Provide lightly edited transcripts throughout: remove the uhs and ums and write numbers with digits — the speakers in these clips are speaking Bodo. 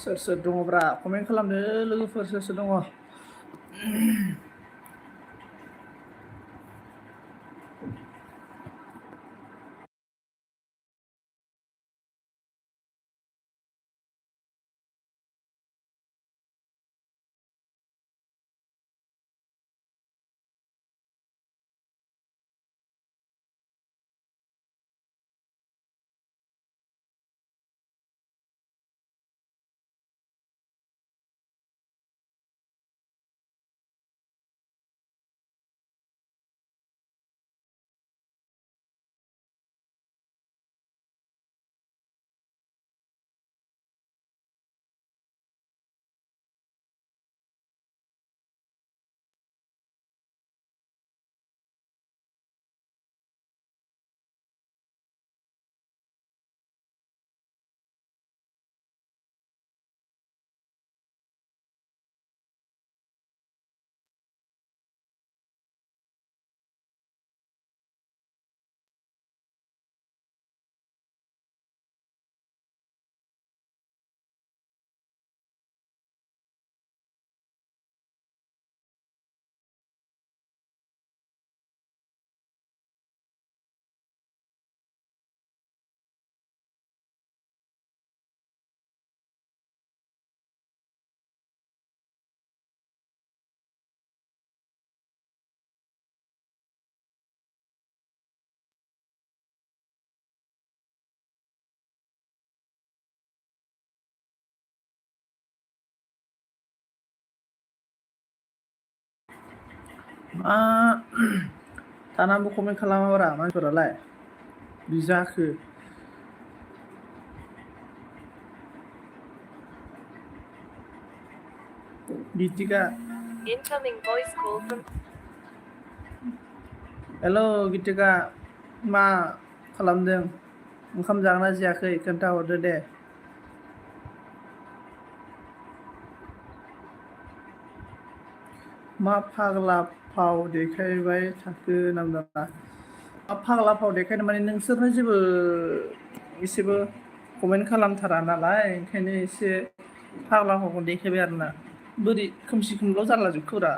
सोर दङब्रा कमेन्ट खालामदो लोगोफोर सोर दङ थानानैबो कमेन्ट खालामाब्रा मानसिफोरालाय बि जाखो Geetika Incoming voice call from hello Geetika मा खालामदों ओंखाम जागोना जायाखै खोन्थाहरदो दे मा फाग्ला फाव देखायबाय थाखो नामदारा मा फाग्ला फाव देखायनो माने नोंसोरनो जेबो एसेबो कमेन्ट खालामथारा नालाय ओंखायनो एसे फाग्ला फावखौ देखायबाय आरोना बोरै खोमसि खोमलाव जारलाजोबखोब्रा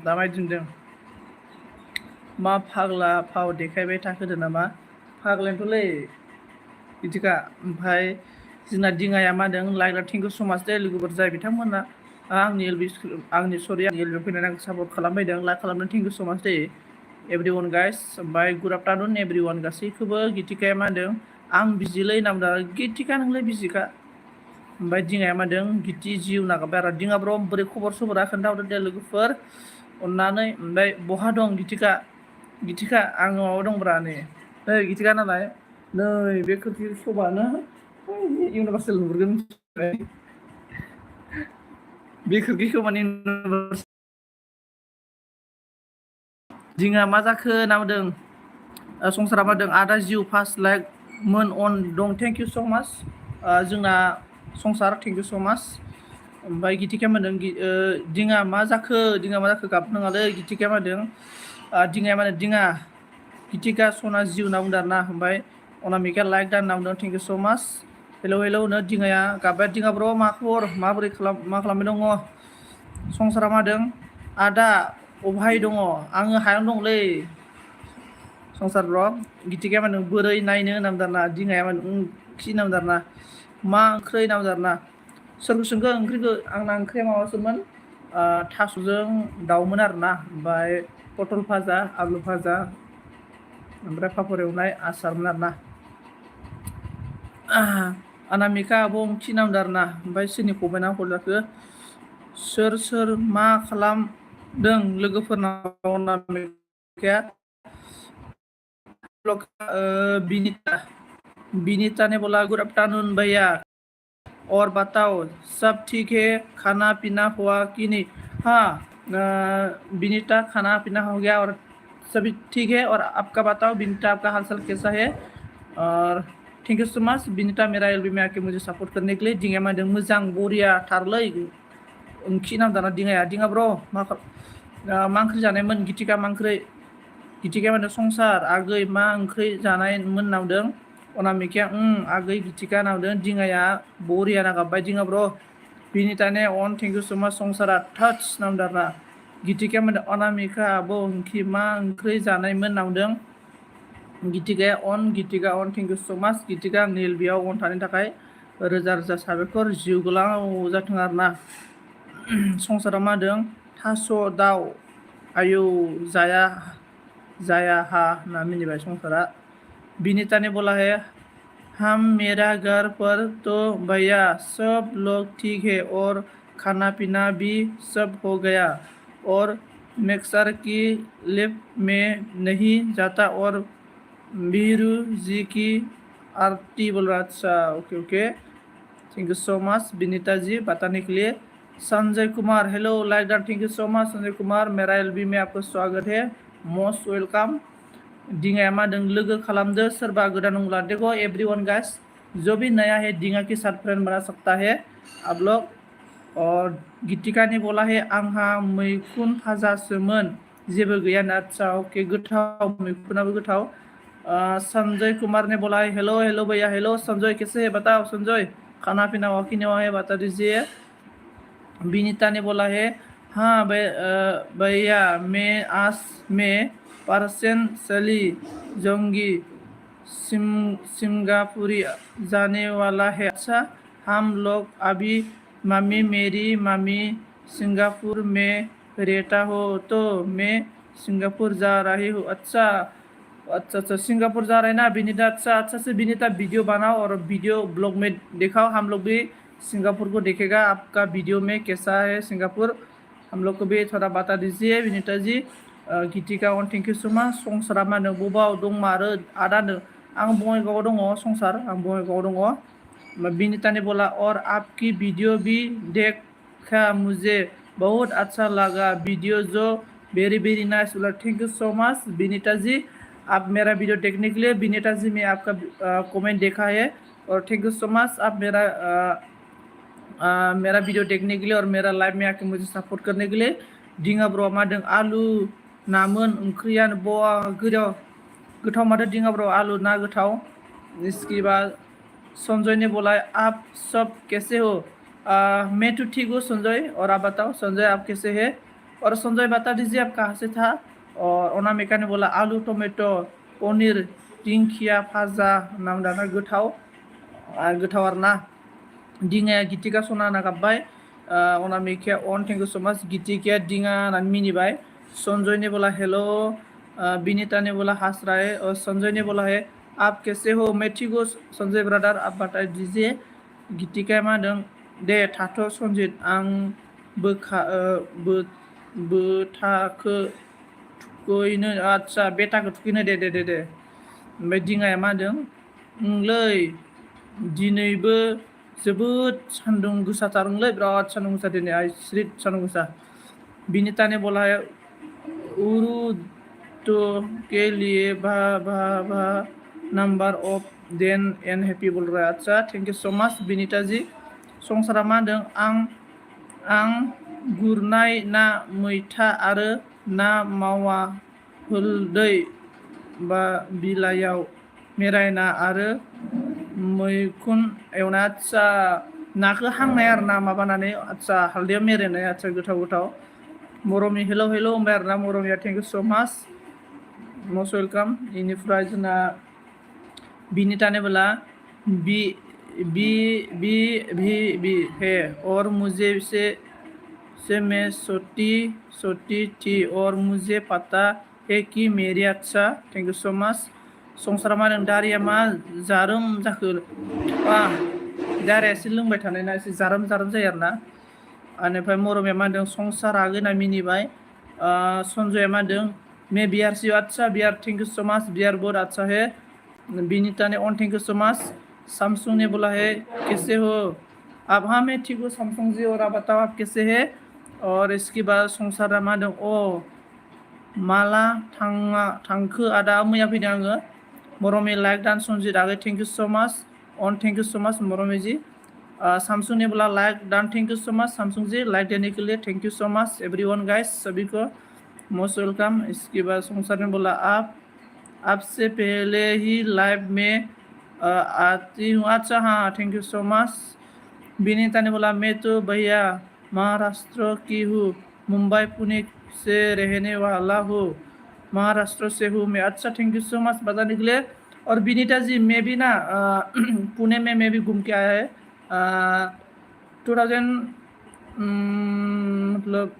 दा मायदि नुदों मा फाग्ला फाव देखायबाय थाखोदो नामा फाग्लायानोथ'लै बिदिखा ओमफ्राय जोंना दिङाया मा होनदों लाइक थेंक इउ सो माच दे लोगोफोर जाय बिथांमोना आंनि एलबि फैनानै आंखौ सापर्ट खालामफैदों लाइक खालामदों थेंक इउ सो माच दे एभ्रिवान गाइस ओमफ्राय गुड आफ्टारनुन एभ्रिवान गासैखौबो गितिकाया मा होनदों आं बिजिलै नामदा गितिका नोंलाय बिजिखा ओमफ्राय दिङाया मा होनदों गिति जिउ नागारबाय आरो दिङा ब्र बोरै खबर सबरा खोन्थाहरदो दे लोगोफोर अननानै ओमफ्राय बहा दं गितिका आं माबा दंब्रा नै गितिका नालाय नै बे खोरखि सबानो इउनिभार्सेल नुहुरगोन बे खोरखिखौ माने दिङा मा जाखो होनना बुंदों संसारा मा होनदों आदा जिउ फार्स्ट लाइक मोन अन दं थेंक इउ स माच जोंना संसार थेंक इउ स माच ओमफ्राय गितिकाया मा होनदों दिङा मा जाखो गाबनाङालै गितिकाया मा होनदों दिङाया मा होनदों दिङा गितिका सना जिउ होनना बुंदों आरोना ओमफ्राय अनामिकाया लाइक दान होनना बुंदों थेंक इउ स माच हेलौ होनो दिङाया गाबबाय दिङा ब्र मा खबर माबोरै मा खालामबाय दङ संसारा मा होनदों आदा अबहाय दङ आङो हायावनो दंलै संसार ब्र गितिकाया मा होनदों बोरै नायनो होनना बुंदों आरोना दिङाया मा होनदों खि होनना बुंदों आरोना मा ओंख्रै होनना बुंदों आरोना सोरखौ सोंखो ओंख्रिखौ आंना ओंख्रिया माबासोमोन थास'जों दाउमोन आरोना ओमफ्राय पटल भाजा आलु भाजा ओमफ्राय पापर एवनाय आसारमोन आरोना अनामिका आब' ओंथि नामदों आरोना ओमफ्राय सोरनि कमेन्टआ हरजाखो सोर मा खालामदों लोगोफोरनाव अनामिकाया बिनीता ने बोला गुड आफ्टरनून भैया और बताओ सब ठीक है खाना पीना हुआ कि नहीं हाँ बिनीता खाना पीना हो गया और सभी ठीक है और आपका बताओ बिनीता आपका हालचाल कैसा है और thank you so much Binita मेरा एलबी में आके मुझे सपोर्ट करने के लिए दिङाया मा होनदों मोजां बरिया थारलै ओंखि नामदाना दिङा ब्र मा ओंख्रि जानायमोन गितिका मा ओंख्रि गितिकाया मा होनदों संसार आगै मा ओंख्रि जानायमोन होनना बुंदों अनामिकाया आगै गितिका होनना बुंदों दिङाया बरिया ना गाबबाय दिङा ब्र बिनीता ने on thank you so much संसारा टच नामदारना गितिका मोन अनामिका आबो ओंखि मा ओंख्रि जानायमोन नामदों Geetika on thank you so much Geetika नील बेयाव अन थानायनि थाखाय रोजा रोजा साबायखर जिउ गोलाव जाथों आरोना संसारा मा होनदों थास' दाउ आयौ जाया हा ना मिनिबाय संसारा बिनीता ने बोला है हम मेरा घर पर तो भैया सब लोग ठीक है और खाना पीना भी सब हो गया और मिक्सर की लिफ्ट में नहीं जाता और बीरू जी की आरती बोल रहा अच्छा okay thank you so much Binita ji बताने के लिए Sanjay Kumar hello like that thank you so much Sanjay Kumar मेरा एलबी में आपको स्वागत है मोस्ट वेलकम डिंगा मा दों लोगो खालामदो सोरबा गोदान दंब्ला देखो एवरीवन गाइस जो भी नया है डिंगा के साथ फ्रेंड बना सकता है आप लोग और गीतिका ने बोला है आंहा मैखुन भाजासोमोन जेबो गैया ना अच्छा ओके गोथाव मैखुनाबो गोथाव संजय कुमार ने बोला है हेलो भैया हेलो संजय कैसे है बताओ संजय खाना पीना वाकी नहीं हुआ है बता दीजिए बिनीता ने बोला है हाँ भैया मैं आज में परसेंट चली जाऊंगी सिंगापुरी जाने वाला है अच्छा हम लोग अभी मेरी मम्मी सिंगापुर में रहता हो तो मैं सिंगापुर जा रही हूँ अच्छा सिंगापुर जा रहे हैं ना बिनीता अच्छा से बिनीता वीडियो बनाओ और वीडियो ब्लॉग में दिखाओ हम लोग भी सिंगापुर को देखेगा आपका वीडियो में कैसा है सिंगापुर हम लोग को भी थोड़ा बता दीजिए Vinita ji Geetika on thank you so much संसारा मा होनो बबाव दं मारो आदानो आं बङाइगावआव दङ संसार आं बङाइगावआव दङ विनीता ने बोला और आपकी वीडियो भी देखा मुझे बहुत अच्छा लगा वीडियो जो वेरी नाइस बोला thank you so much Vinita ji आप मेरा वीडियो देखने के लिए विनीता जी में आपका कमेंट देखा है और थैंक यू सो मच आप मेरा वीडियो देखने के लिए और मेरा लाइव में आके मुझे सपोर्ट करने के लिए डिंगा ब्रो मादों आलु नामोन ओंख्रियानो बवा गोथाव मादों डिंगा ब्रो आलु ना गोथाव इसके बाद संजय ने बोला आप सब कैसे हो मैं तो ठीक हूँ संजय और आप बताओ संजय आप कैसे हैं और संजय बता दीजिए आप कहाँ से था और अनामिका ने बोला आलू टमेटो पनीर दिंखिया भाजा नाम दाना गोथाव आरोना डिंगाया गितिका सना ना गाबबाय अनामिकाया on thank you so much गितिकाया डिंगा होननानै मिनिबाय संजय ने बोला हेलो विनीता ने बोला हंस रहा है और संजय ने बोला है आप कैसे हो मैं ठीक हूँ संजय ब्रदर आप बता दीजिए गितिकाया मा होनदों दे थाथ' संजित आं बोथाखो थुखैनो आच्छा बेटाखौ थुखैनो दे ओमफ्राय दिङाया मा होनदों ओंलै दिनैबो जोबोद सान्दुं गोसाथारलै बिराद सान्दुं गोसा दिनै आइस्रिट सान्दुं गोसा विनीता ने बोला है उरुदो के लिए भा number off then and happy बोल रहा है अच्छा thank you so much Vinita ji संसारा मा होनदों आं गुरनाय ना मैथा आरो ना मावा हुलदै बा बिलायाव मेरायना आरो मैखुन एवना आच्छा नाखौ हांनाय आरो ना माबानानै आच्छा हालदैयाव मेरायनाय आच्छा गोथाव मरमि हेलो होनबाय आरोना मरमिया thank you so much most welcome इनिफ्राय जोंना विनीता ने बोला बी है और मुझे से मैं सोती थी और मुझे पता है कि मेरी अच्छा थैंक यू सो मच संसारा मा होनदों दारिया मा जारोम जाखो दारिया एसे लोंबाय थानाय ना एसे जारोम जायो आरोना बेनिफ्राय मरमिया मा होनदों संसार आगो होनना मिनिबाय संजया मा होनदों मैं बिहार से अच्छा Bihar thank you so much Bihar बहुत अच्छा है विनीता ने on thank you so much Samsung ने बोला है कैसे हो आप हाँ मैं ठीक हूँ सैमसंग जी और आप बताओ आप कैसे है और इसके बाद संसारा मा होनदों माला थांखो आदा मैया फैदों आङो मरमि लाइक दान संजित आगै thank you so much on thank you so much Marmi ji Samsung ने बोला like done thank you so much Samsung ji like देने के लिए thank you so much everyone guys सभी को मोस्ट वेलकम इसके बाद संसार ने बोला आपसे पहले ही लाइव में आती हूँ अच्छा हाँ thank you so much Vinita ने बोला मैं तो भैया महाराष्ट्र की हूँ, मुंबई पुणे से रहने वाला हूँ, महाराष्ट्र से हूँ मैं। अच्छा, थैंक यू सो मच बताने के लिए। और विनीता जी, मैं भी ना पुणे में मैं भी घूम के आया है 2000 मतलब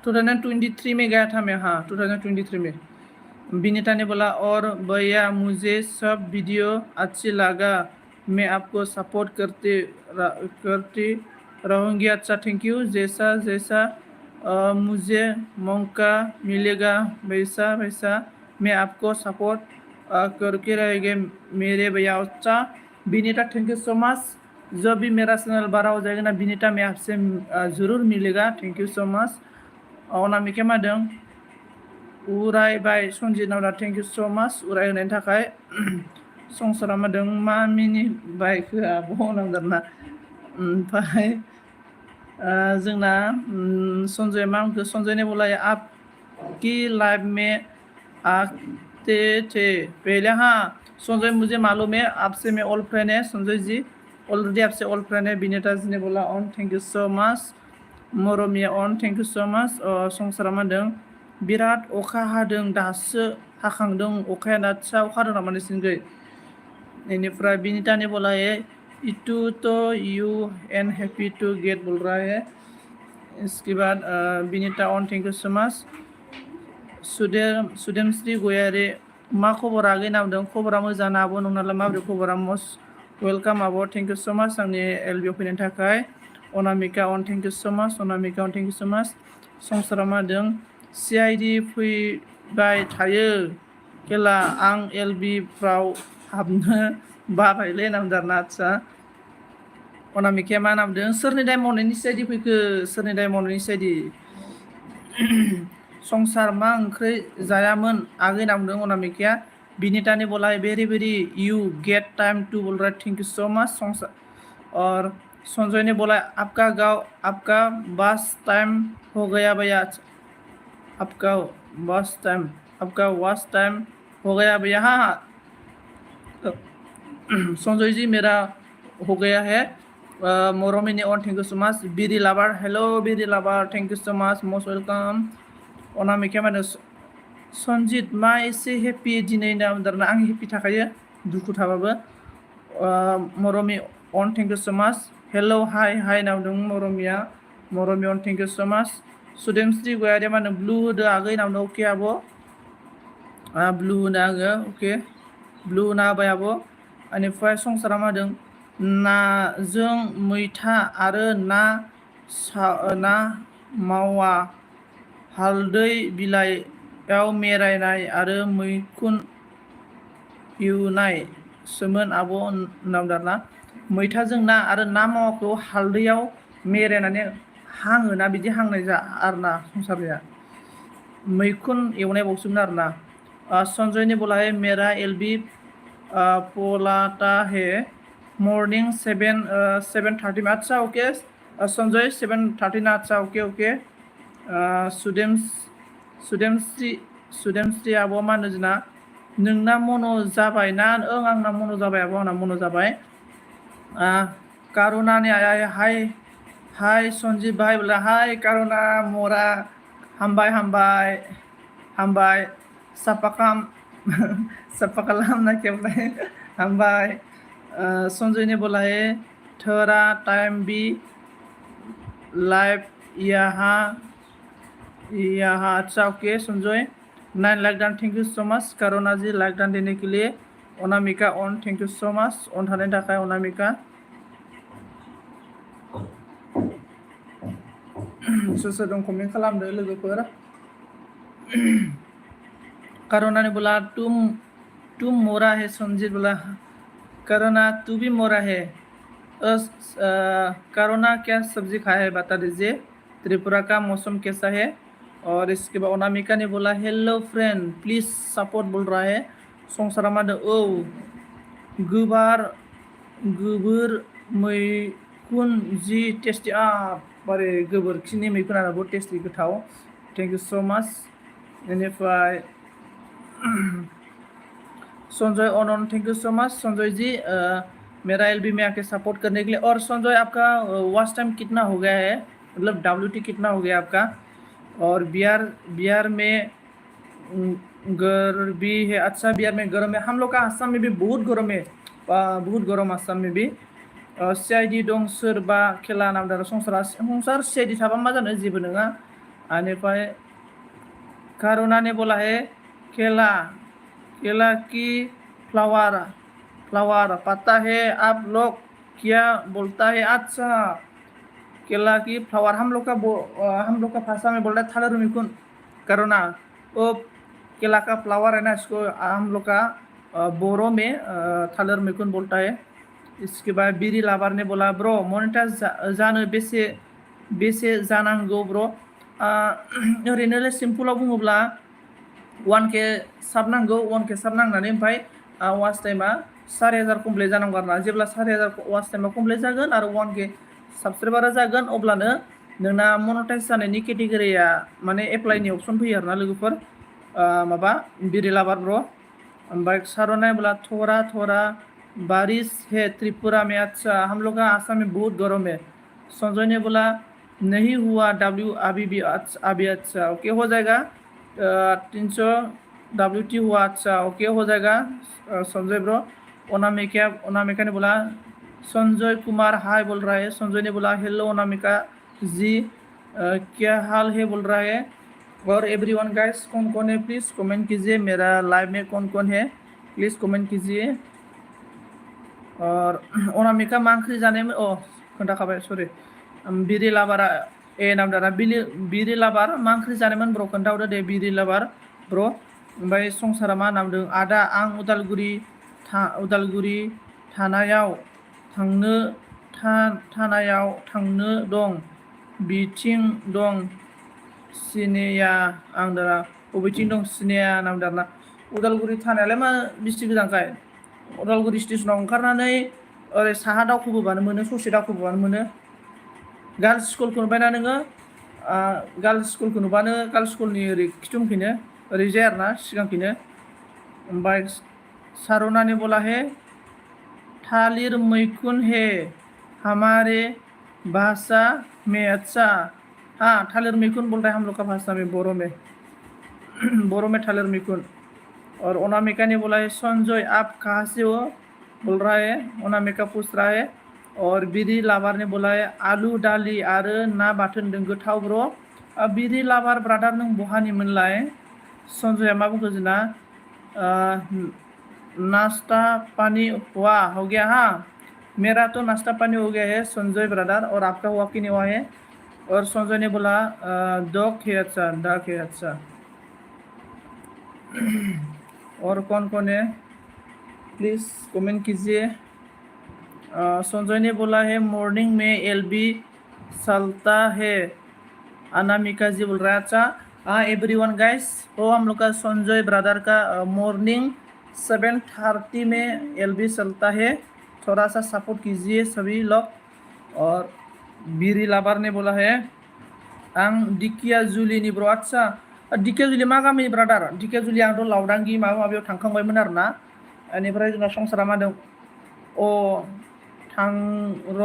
2023 में गया था मैं, हाँ 2023 में। विनीता ने बोला और भैया मुझे सब वीडियो अच्छी लगा, मैं आपको सपोर्ट करती रहूँगी। अच्छा, थैंक यू। जैसा जैसा मुझे मौका मिलेगा वैसा वैसा मैं आपको सपोर्ट करके रहेंगे मेरे भैया। अच्छा Vinita, thank you so much. जब भी मेरा चैनल बड़ा हो जाएगा ना विनीता, मैं आपसे ज़रूर मिलेगा। Thank you so much. Anamika मादों उरायबाय Sanjit thank you so much उराय होनायनि थाखाय। संसारा मादों मा मिनिबाय होआ नांदोंना। ओमफ्राय जोंना संजय मा होनखो, संजय ने बोला आपकी लाइफ में आते थे पहले। हाँ संजय, मुझे मालूम है, आपसे मैं ओल्ड फ्रेंड है संजय जी, ऑलरेडी आपसे ओल्ड फ्रेंड है। विनीता जी ने बोला ऑन थैंक यू सो मच। मरमिया ऑन थैंक यू सो मच। संसारा मादों बिराद अखा हादों, दासो हाखांदों अखाया, दासो अखा हादों नामा नोंसिनिखै? बेनिफ्राय विनीता ने बोला है इटू तो you and happy to get बोल रहा है। इसके बाद विनीता ऑन थैंक यू सो मच। सुदेमश्री गयारि मा खबर आगै नामदों? खबरा मोजां आब', नोंनालाय माबोरै खबरा? मस्ट वेलकाम आब', थैंक यू सो मच आंनि एलबिआव फैनायनि थाखाय। अनामिका अन thank you so much. Anamika अन थैंक यू सो मच। संसारा मादों CID फैबाय थायो खेला, आं LB फ्राव हाबनो बाबायलै नामदों आरोना। आदसा अनामिकाया मा नामदों? सोरनि दाय मावनायनि CID फैखो? सोरनि दाय मावनायनि CID? संसार मा ओंख्रि जायामोन आगै नामदों अनामिकाया। विनीता ने बोला है very very you get time to बोल रहा है, थैंक यू सो मच संसार। और संजय ने बोला आपका बस टाइम हो गया भैया। आपका वॉच टाइम हो गया भैया। हाँ हाँ संजय जी, मेरा हो गया है। मोरमिनी ऑन थैंक यू सो मच। बीरी लाभार, हेलो बीरी लाभार, thank you so much, most welcome. Anamika माने सन्जित मा एसे हेपि दिनै नामदारना? आं हेपि थाखायो दुखु थाबाबो। मरमि अन thank you so much. Hello hi नामदों मरमिया अन थैंक यू सो मच। सुदेमश्री गयारि माने ब्लु होदो आगै नामदों? अके आब' ब्लु होनो आङो, अके ब्लु होनो होबाय आब'। बेनिफ्राय संसारा मादों नाजों मैथा आरो ना मावा हालदै बिलाइयाव मेरायनाय आरो मैखुन एवनाय सोमोन आब' नामदारना। मैथाजों ना आरो ना मावाखौ हालदैयाव मेरायनानै हाङोना, बिदि हांनाय जा आरोना संसारिया, मैखुन एवनाय बावसोमोन आरोना। संजय ने बोला है मेरा LB पोलाता है मॉर्निंग 7:30 में। अच्छा ओके संजय 7:30 ना। अच्छा ओके सुदेमश्री आब' मा होनो जोंना? नोंना मन' जाबाय ना? ओं आंना मन' जाबाय आब', आंना मन' जाबाय। कारुना ने हाय सन्जीब भाई बोला हाय कारुना मोरा हामबाय साफा खालाम ना खेबलाय हामबाय। संजय ने बोला है थोड़ा टाइम भी लाइव यहाँ। अच्छा ओके संजय 9 लाख डान, thank you so much Karuna ji like डान देने के लिए। Anamika on thank you so much ऑन थानायनि थाखाय अनामिका। सोर दं कमेन्ट खालामदो लोगोफोर। कारुना ने बोला तुम मोरा है संजीत बोला कारुना तू भी मोरा है। कारुना क्या सब्जी खाया है बता दीजिए। त्रिपुरा का मौसम कैसा है? और इसके बाद अनामिका ने बोला हेलो फ्रेंड प्लीज सपोर्ट बोल रहा है। संसारा मादो औ गोबोर मैखुन जि टेस्टी बारे गोबोरखिनि मैखुना बहुत टेस्टी गोथाव, थैंक यू सो मच। बेनिफ्राय संजय अनन thank you so much Sanjay ji. मेरा एलबी में आके सपोर्ट करने के लिए। और संजय आपका वॉच टाइम कितना हो गया है, मतलब WT कितना हो गया आपका? और बिहार बिहार में गर्मी है। अच्छा, बिहार में गर्म है। हम लोग का आसाम में भी बहुत गर्म है, बहुत गर्म आसाम में भी। CID दं सोरबा खेला नामदार संसार CID थाबा मा जानो जेबो नङा। बेनिफ्राय कारुना ने बोला है केला केला की फ्लावर फ्लावर पता है आप लोग क्या बोलता है? अच्छा, केला की फ्लावर हम लोग का भाषा में बोल रहा है थालर मिकुन। करुणा, वो केला का फ्लावर है ना, इसको हम लोग का बोरो में थालर मिकुन बोलता है। इसके बाद बीरी लाबार ने बोला ब्रो मोनेटाइज जानो बेसे बेसे जानांगौ ब्रो? ओरैनो सिम्पलाव बुङोब्ला 1K साब नांगौ। 1K साब नांनानै ओमफ्राय वाच टाइमा 4000 कमप्लिट जानांगौ आरोना। जेब्ला 4000 वाच टाइमा कमप्लिट जागोन आरो 1K साबसक्राइबारा जागोन अब्लानो नोंना मनेटाइज जानायनि केटेगरिया माने एप्लाइनि अपसन फैयो आरोना लोगोफोर। माबा बिरी लाबार ब्रो। ओमफ्राय सारना बोला थोड़ा थोड़ा बारिश है त्रिपुरा में। अच्छा, हम लोग का आसाम में बहुत गर्म है। संजय ने बोला नहीं हुआ अभी भी। अभी अच्छा, ओके हो जाएगा। 300 WT हुआ। अच्छा, ओके हो जाएगा संजय ब्रो। अनामिका ने बोला संजय कुमार हाय बोल रहा है। संजय ने बोला हेलो अनामिका जी, क्या हाल है बोल रहा है। और एवरीवन गाइस, कौन कौन है प्लीज़ कमेंट कीजिए। मेरा लाइव में कौन कौन है प्लीज़ कमेंट कीजिए। और अनामिका मा ओंख्रि जानाय खोन्थाखाबाय, सरि। बिरि लाबारा नामदारा बिरि लाबार मा ओंख्रि जानायमोन ब्र? खोन्थाहरदो दे बिरि लाबार ब्र। ओमफ्राय संसारा मा नामदों? आदा आं उदालगुरि थानायाव थांनो दं, बिथिं दं सिनेया आंदारा। बबेथिं दं सिनेया नामदारना? उदालगुरि थानायालाय मा बिसि गोजानखाय? उदालगुरि स्टेसनाव ओंखारनानै ओरै साहा दावखोबोबानो मोनो, ससे दावखोबोबानो मोनो। गार्लस स्कुलखौ नुबायना नोङो? गार्लस स्कुलखौ नुबानो गार्लस स्कुलनि ओरै खिथुमखैनो ओरैजाय आरोना, सिगांखैनो। ओमफ्राय सारना ने बोला है थालिर मैखुन है हमारे भाषा में। अच्छा, हाँ, थालिर मैखुन बोल रहे हैं हम लोग का भाषा में, बोरो में थालिर मैखुन। और अनामिका ने बोला है संजय आप कहाँ से हो बोल रहा है, अनामिका पूछ रहा है। और बिरी लाबार ने बोला है आलु दालि आरो ना बाथोन दों गोथाव ब्रो। बिरी लाबार ब्रादार नों बहानि मोनलाय? संजय मा बुंखो जोंना? नाश्ता पानी हुआ हो गया? हाँ, मेरा तो नाश्ता पानी हो गया है संजय ब्रदर, और आपका हुआ कि नहीं हुआ है? और संजय ने बोला डॉग है। अच्छा, डॉग है। अच्छा, और कौन कौन है प्लीज़ कमेंट कीजिए। संजय ने बोला है मॉर्निंग में LB चलता है। अनामिका जी बोल रहा है। अच्छा, हाँ एवरीवन गाइस, तो हम लोग का संजय ब्रदर का मॉर्निंग 7:30 में LB चलता है। थोड़ा सा सपोर्ट कीजिए सभी लोग। और बीरी लाबार ने बोला है आं दिकिया जुलिनि ब्र। अच्छा, दिकिया जुलि मा गामि ब्रादार? दिकिया जुलि आंथ' लावदांगि माबा माबियाव थांखांबायमोन आरोना। बेनिफ्राय जोंना संसारा मा दं? थांगोन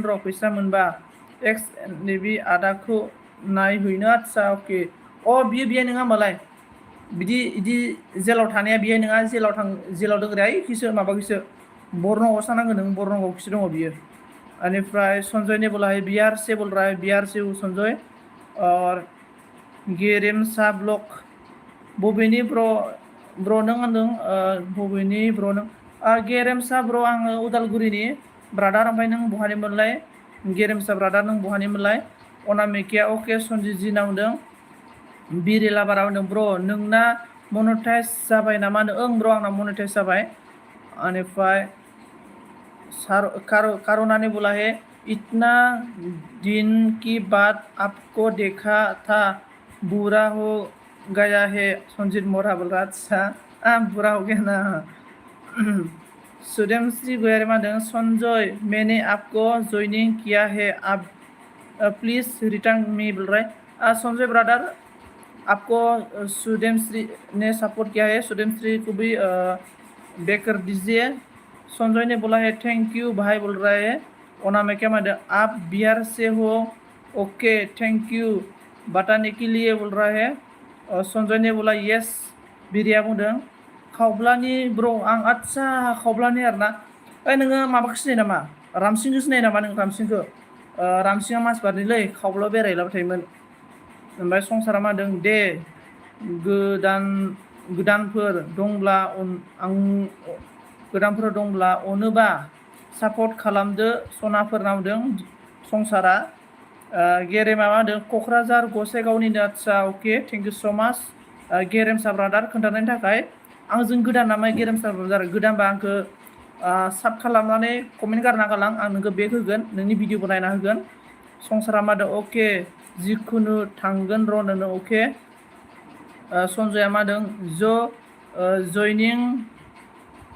र' फैसा मोनबा एक्स नैबे आदाखौ नायहैनो। आच्छा, अके। बियो नङा होमबालाय, बिदि जेलाव थानाया बियो नङा। जेलाव दं ओरै खिसो माबाखैसो बरनगावसो थानांगोन नों, बरनगावखिसो दङ बियो। बेनिफ्राय संजय ने बोला है बिहार से बोल रहा है, बिहार से हूँ संजय। और गेरेमसा ब्लक बबेनि ब्र नों होनदों? बबेनि ब्र नों? गेरेमसा ब्र आङो उदालगुरिनि ब्रादार। ओमफ्राय नों बहानिमोनलाय? गेरेमसा ब्रादार नों बहानिमोनलाय? अनामिकाया अके सन्जित जी नामदों। बिरि लाबारा होनदों ब्र नोंना मनेटाइज जाबाय नामा? ओं ब्र आंना मनेटाइज जाबाय। बेनिफ्राय कारुना ने बोला है इतना दिन की बाद आपको देखा था, बुरा हो गया है। संजीत मोरा बोल रहा। अच्छा, बुरा हो गया ना। सुदेमश्री गोयारी मादों संजय मैंने आपको ज्वाइनिंग किया है, आप प्लीज रिटर्न मी बोल रहा है। संजय ब्रदर, आपको सुदेमश्री ने सपोर्ट किया है, सुदेमश्री को भी बैक कर दीजिए। संजय ने बोला है थैंक यू भाई बोल रहा है। अनामिका माधव आप बिहार से हो, ओके थैंक यू बताने के लिए बोल रहा है। और संजय ने बोला यस बिरिया बुंदों खावब्लानि ब्र आं आच्छा खावब्लानि आरोना। ओइ नोङो माबाखौ सिनायो नामा रामसिंखौ सिनायो नामा नों रामसिंखौ? रामसिंहा मासबारनिलै खावब्ला बेरायलाबाय थायोमोन। ओमफ्राय संसारा मा होनदों दे गोदानफोर दंब्ला आं गोदानफोर दंब्ला अनोबा सापर्ट खालामदो सनाफोर नावदों संसारा। गेरेमा मा होनदों क'क्राझार गसाइगावनिनो आच्छा अके थेंक इउ स' माच गेरेमसा ब्रादार खोन्थानायनि थाखाय। आंजों गोदान नामा गेरेमसा ब्रादार गोदानबा आंखौ साब खालामनानै कमेन्ट गारना गालां आं नोंखौ बेग होगोन नोंनि भिडिअबो नायना होगोन। संसारा मा होनदों अके जिखुनु थांगोन र' नोंनो अके। संजया मा होनदों जयनिं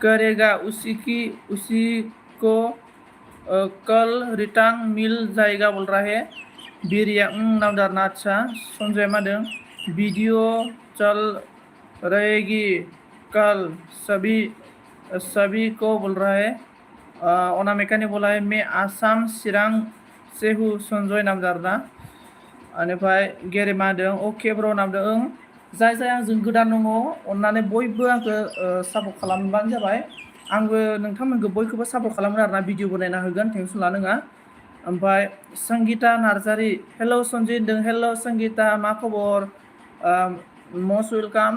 करेगा उसी को कल रिटर्न मिल जाएगा बोल रहा है। बिरिया नामदारना अच्छा। संजय मा होनदों वीडियो चल रहेगी कल सभी को बोल रहा है। अनामिका ने बोला है मैं आसाम चिरां से हूँ संजय नामदारना। बेनिफ्राय गेरेमा होनदों अके ब्र नामदों ओं जाय आंजों गोदान दङ अननानै बयबो आंखौ सापर्ट खालामबानो जाबाय। आंबो नोंथांमोनखौ बयखौबो सापर्ट खालामगोन आरोना भिडिअबो नायना होगोन टेनसन लानो नाङा। ओमफ्राय संगिता नार्जारि हेल' सन्जय होनदों हेल' संगिता मा खबर मस्ट वेलकाम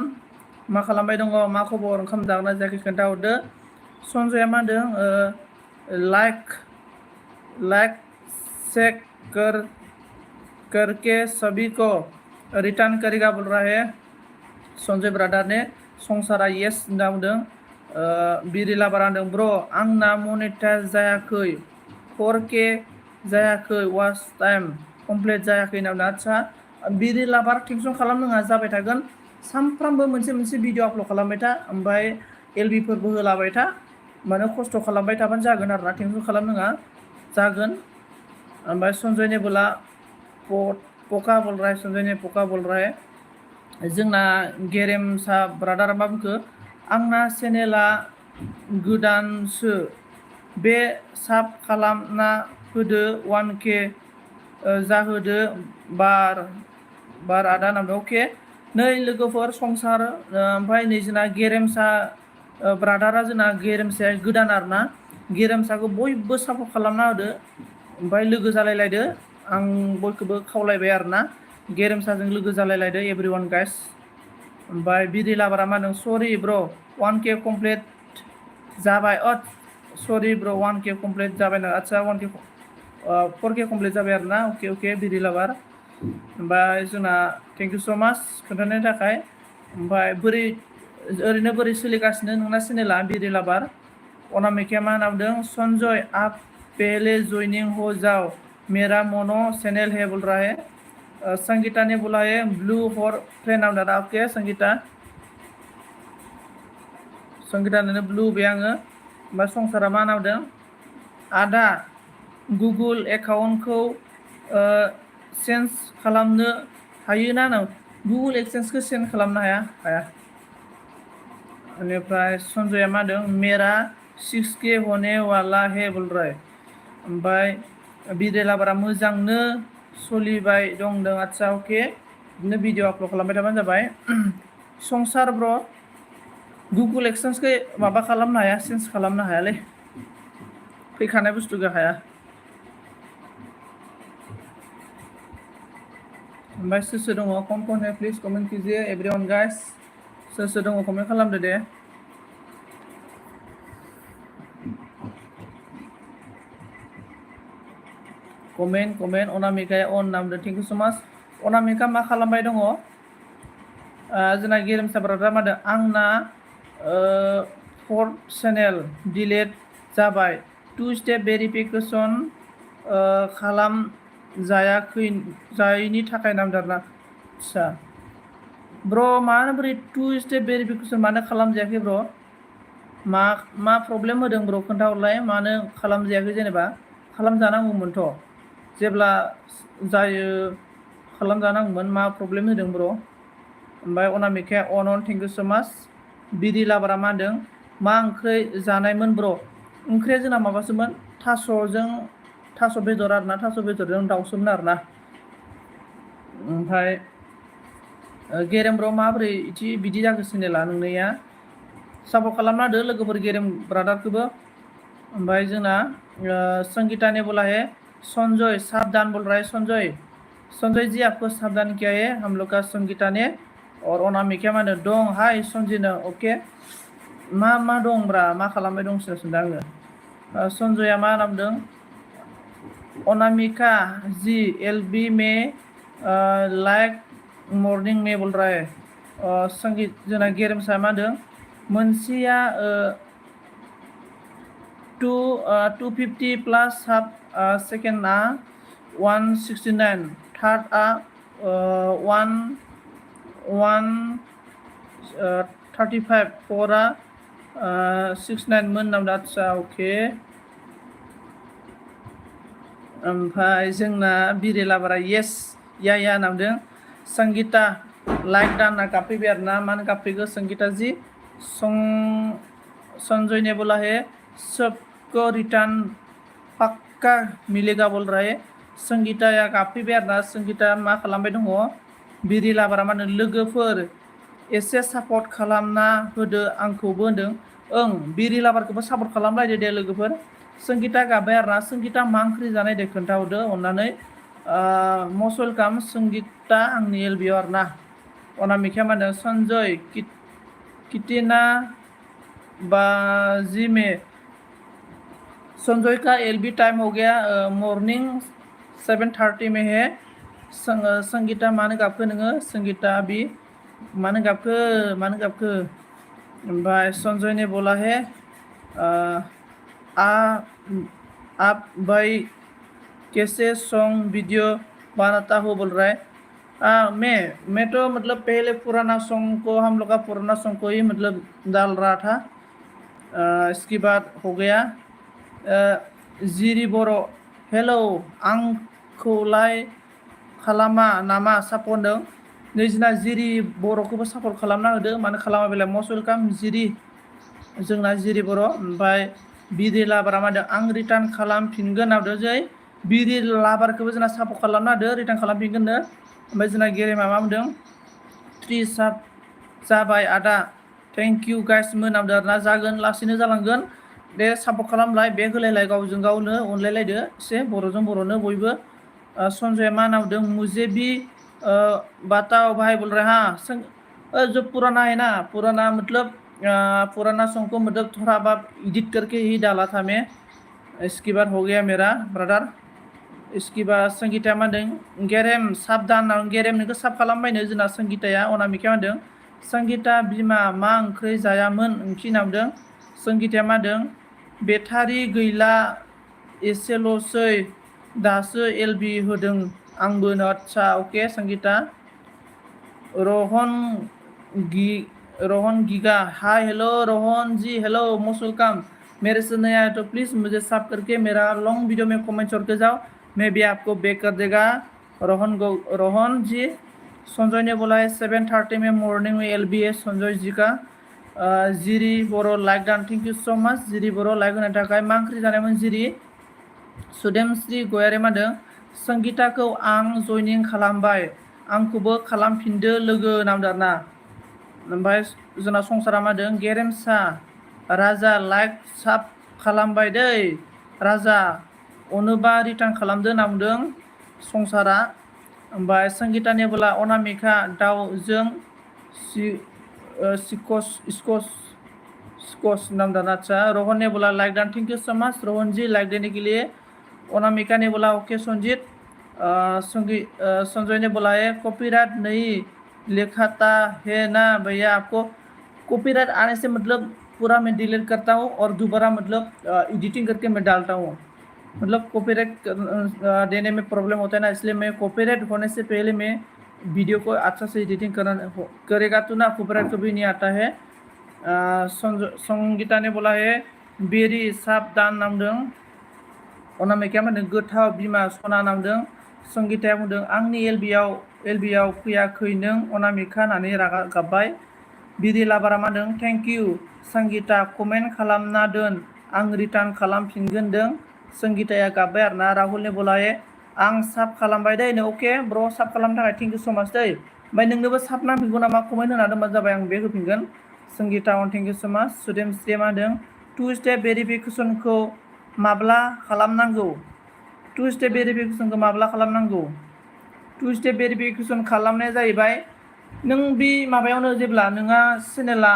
मा खालामबाय दङ मा खबर ओंखाम जागोना जायाखै खोन्थाहरदो। संजया मा होनदों लाइक चेक करके सभी को रिटर्न करेगा बोल रहा है संजय ब्रादार ने। संसारा येस होनना बुंदों। बिरिला बारा होनदों ब्र आंना मनेटाइज जायाखै 4K जायाखै वाच टाइम कमप्लिट जायाखै होनना बुंदों। आच्छा बिरिला बार टेनसन खालामनाङा जाबाय थागोन सानफ्रामबो मोनसे भिडिअ आपल'ड खालामबाय था ओमफ्राय एलबिफोरबो होलाबाय था माने खस्थ' खालामबाय थाबानो जागोन आरोना टेनसन खालामनाङा जागोन। ओमफ्राय संजय ने बोला पोका बोल रहा है संजय ने पोका बोल रहा है। जोंना गेरेमसा ब्रादार मा बुंखो आंना चेनेला गोदानसो बे साब खालामना होदो 1K जाहोदो बार आदा नामदों अके। नै लोगोफोर संसार ओमफ्राय नै जोंना गेरेमसा ब्रादारा जोंना गेरेमसाया गोदान आरोना गेरेमसाखौ बयबो सापर्ट खालामना होदो ओमफ्राय लोगो जालायलायदो आं बयखौबो खावलायबाय आरोना गेरेमसाजों लोगो जालायलायदो एभ्रिवान गाइस। ओमफ्राय बिरिला बारा मा होनदों सरि ब्र 1K कमप्लिट जाबाय सरि ब्र 1K कमप्लिट जाबाय ना आच्छा 1K 4K कमप्लिट जाबाय आरोना अके बिरिला बार। ओमफ्राय जोंना थेंक इउ स' माच खोन्थानायनि थाखाय। ओमफ्राय ओरैनो बोरै सोलिगासिनो नोंना चेनेला बिरिला बार। अनामिकाया मा होनना बुंदों संजय आप पहले ज्वाइनिंग हो जाओ मेरा मोनो चैनल है बोल रहा है। संगीता ने बोला है ब्लू फॉर फ्रेंड नाम दादा ओके संगीता ने ब्लू बे आङो। ओमफ्राय संसारा मा नामदों आदा गुगोल एकाउन्टखौ चेन्ज खालामनो हायोना नों गुगोल एक्सचेन्जखौ चेन्ज खालामनो हाया। बेनिफ्राय संजया मा होनदों मेरा 6K होने वाला है बोल रहा है। ओमफ्राय बिरिला बारा मोजांनो सोलिबाय दंदों आच्छा अके बिदिनो भिडिअ आपल'ड खालामबाय थाबानो जाबाय। संसार ब्र गुगोल एक्सचेन्जखौ माबा खालामनो हाया चेन्ज खालामनो हायालै फैखानाय बुस्थुखौ हाया। ओमफ्राय सोर दङ कौन है प्लिज कमेन्ट कीजिए एवरीवन गाइस सोर दङ कमेन्ट खालामदो दे। कमेन्ट अनामिकाया अन नामदों थेंक इउ स' माच। अनामिका मा खालामबाय दङ जोंना गेरेमसा ब्रादार मा होनदों आंना 4th चेनेल डिलेट जाबाय 2 स्टेप भेरिफिकेसन खालाम जायैनि थाखाय नामदारना। आच्छा ब्र मानो बोरै 2 स्टेप भेरिफिकेसन मानो खालामजायाखै ब्र मा प्रब्लेम होदों ब्र खोन्थाहरलाय मानो खालामजायाखै जेनेबा खालामजानांगौमोनथ' जेब्ला जायो खालामजानांगौमोन मा प्रब्लेम होदों ब्र। ओमफ्राय अनामिकाया अन थेंक इउ स' माच। बिरिला बारा मा होनदों मा ओंख्रि जानायमोन ब्र ओंख्रिया जोंना माबासोमोन थास' बेदर आरोना थास' बेदरजों दाउसोमोन आरोना ओमफ्राय गेरेम ब्र माबोरै बिदि जागासिनो ला नोंनिया सापर्ट खालामना होदो लोगोफोर गेरेम ब्रादारखौबो ओमफ्राय जोंना संगीता ने बोला है संजय सावधान बोल रहा है संजय जी आपको सावधान किया है हम लोग का संगीता ने और अनामिका मा होनो दं हाय संजिनो अके मा दं ब्रा मा खालामबाय दं सोंदों आङो संजया मा नामदों अनामिका जी एलबी में लाइक मर्निं में बोल रहा है संगीत जोंना गेरेमसा मा होनदों मोनसेया 250 प्लास हाफ सेकेन्डआ 169 थार्डआ 135 फोरा 69 मोन नामदा आदसा अके ओमफ्राय जोंना बिरेलाबारा येस या नामदों संगीता लाइक दाना गाबफैबाय आरोना मानो गाबफैगो संगीता जी संजय ने बोला है सबको रिटर्न पक्का मिलेगा बोल रहा है संगीताया गाबफैबाय आरोना संगीता मा खालामबाय दङ बिरेलाबारा मा होनो लोगोफोर एसे सापर्ट खालामना होदो आंखौबो होनदों ओं बिरेलाबारखौबो सापर्ट खालामलायदो दे लोगोफोर संगीता गाबबाय आरोना संगीता मा ओंख्रि जानाय दे खोन्थाहरदो अननानै मस्ट वेलकाम संगीता आंनि एलबियाव आरोना अनामिका मा होनो संजय कितना बाजी में संजय का एलबी टाइम हो गया मॉर्निंग 7:30 में है संगीता मानो गाबखो नोङो संगीता बी मानो गाबखो ओमफ्राय संजय ने बोला है आप भाई कैसे सॉन्ग वीडियो बनाता हो बोल रहा है मैं तो मतलब पहले पुराना सॉन्ग को हम लोग का पुराना सॉन्ग को ही मतलब डाल रहा था इसके बाद हो गया जिरि बर' हेलौ आंखौलाय खालामा नामा सापर्ट होनदों नैजिना जिरि बर'खौबो सापर्ट खालामना होदो मानो खालामा बेलाय मस्ट वेलकाम जिरि जोंना जिरि बर' ओमफ्राय बिरि लाबारा मा होनदों आं रिटार्न खालामफिनगोन होनदों जै बिरि लाबारखौबो जोंना सापर्ट खालामना होदो रिटार्न खालामफिनगोननो ओमफ्राय जोंना गेरेमा मा बुंदों 3 साब जाबाय आदा थेंक इउ गाइस मोनामदों आरोना जागोन लासैनो जालांगोन दे सापर्ट खालामलाय बेग होलायलाय गावजों गावनो अनलायलायदो एसे बर'जों बर'नो बयबो संजय मा नामदों मुझे भी बताओ भाई बोल रहे हाँ जो पुराना है ना पुराना मतलब पुराना सॉन्ग को मतलब थोड़ा बहुत एडिट करके ही डाला था मैं इसके बाद हो गया मेरा ब्रदर इसके बाद संगीता मा होनदों गेरेम साबधान गेरेम नोंखौ साब खालामबायनो जोंना संगीताया अनामिका मा होनदों संगीता बिमा मा ओंख्रि जायामोन ओंख्रि नामदों संगीताया मा होनदों बेटारि गैला एसेल'सै दासो एलबि होदों आंबो आदसा अके संगीता रोहन गीगा hi hello Rohan ji hello most welcome मेरे से नया है तो प्लीज़ मुझे सब करके मेरा लॉन्ग वीडियो में कमेंट करके जाओ मैं भी आपको बैक कर देगा रोहन जी संजय ने बोला है 7:30 में मॉर्निंग में एलबी है संजय जी का जिरि बर' लाइक दान थेंक इउ सो माच जिरि बर' लाइक होनो थाखाय मा ओंख्रि जानायमोन जिरि सुदेमश्री गयारि मा होनदों संगीताखौ आं जयनिं खालामबाय आंखौबो खालामफिनदो लोगो नामदों आरोना ओमफ्राय जोंना संसारा मा होनदों गेरेमसा राजा लाइक साब खालामबाय दै राजा अनोबा रिटार्न खालामदो नामदों संसारा ओमफ्राय संगीता ने बोला अनामिका दाउजों स्कॉच नामदों अच्छा रोहन ने बोला like done thank you so much Rohan ji like देने के लिए अनामिका ने बोला ओके संजीत संजय ने बोला है कॉपीराइट नहीं लिखाता है ना भैया आपको कॉपीराइट आने से मतलब पूरा मैं डिलीट करता हूँ और दोबारा मतलब एडिटिंग करके मैं डालता हूँ मतलब कॉपीराइट देने में प्रॉब्लम होता है ना इसलिए मैं कॉपीराइट होने से पहले मैं वीडियो को अच्छा से एडिटिंग करेगा तो ना कॉपीराइट कभी नहीं आता है संगीता ने बोला है बेरी साबधान नामदों अनामिकाया मा होनदों गोथाव बिमा सना नामदों संगीताया बुंदों आंनि एलबियाव फैयाखै नों अनामिका होननानै रागा गाबबाय बिरि लाबारा मा होनदों थेंक इउ संगीता कमेन्ट खालामना दोन आं रिटार्न खालामफिनगोन दों संगिताया गाबबाय आरोना राहुलनि बलाय आं साब खालामबाय दै नो अके ब्र साब खालामनो थाखाय थेंक इउ स माच दै ओमफ्राय नोंनोबो साब नांफिनगौ नामा कमेन्ट होना दोनबानो जाबाय आं बे होफिनगोन संगिता अन थेंक इउ स माच सुदेमस्रिया मा होनदों 2 स्टेप भेरिफिकेसनखौ माब्ला खालामनांगौ 2 स्टेप भेरिफिकेसनखौ माब्ला खालामनांगौ 2 स्टेप भेरिफिकेसन खालामनाया जाहैबाय नों बे माबायावनो जेब्ला नोंहा चेनेला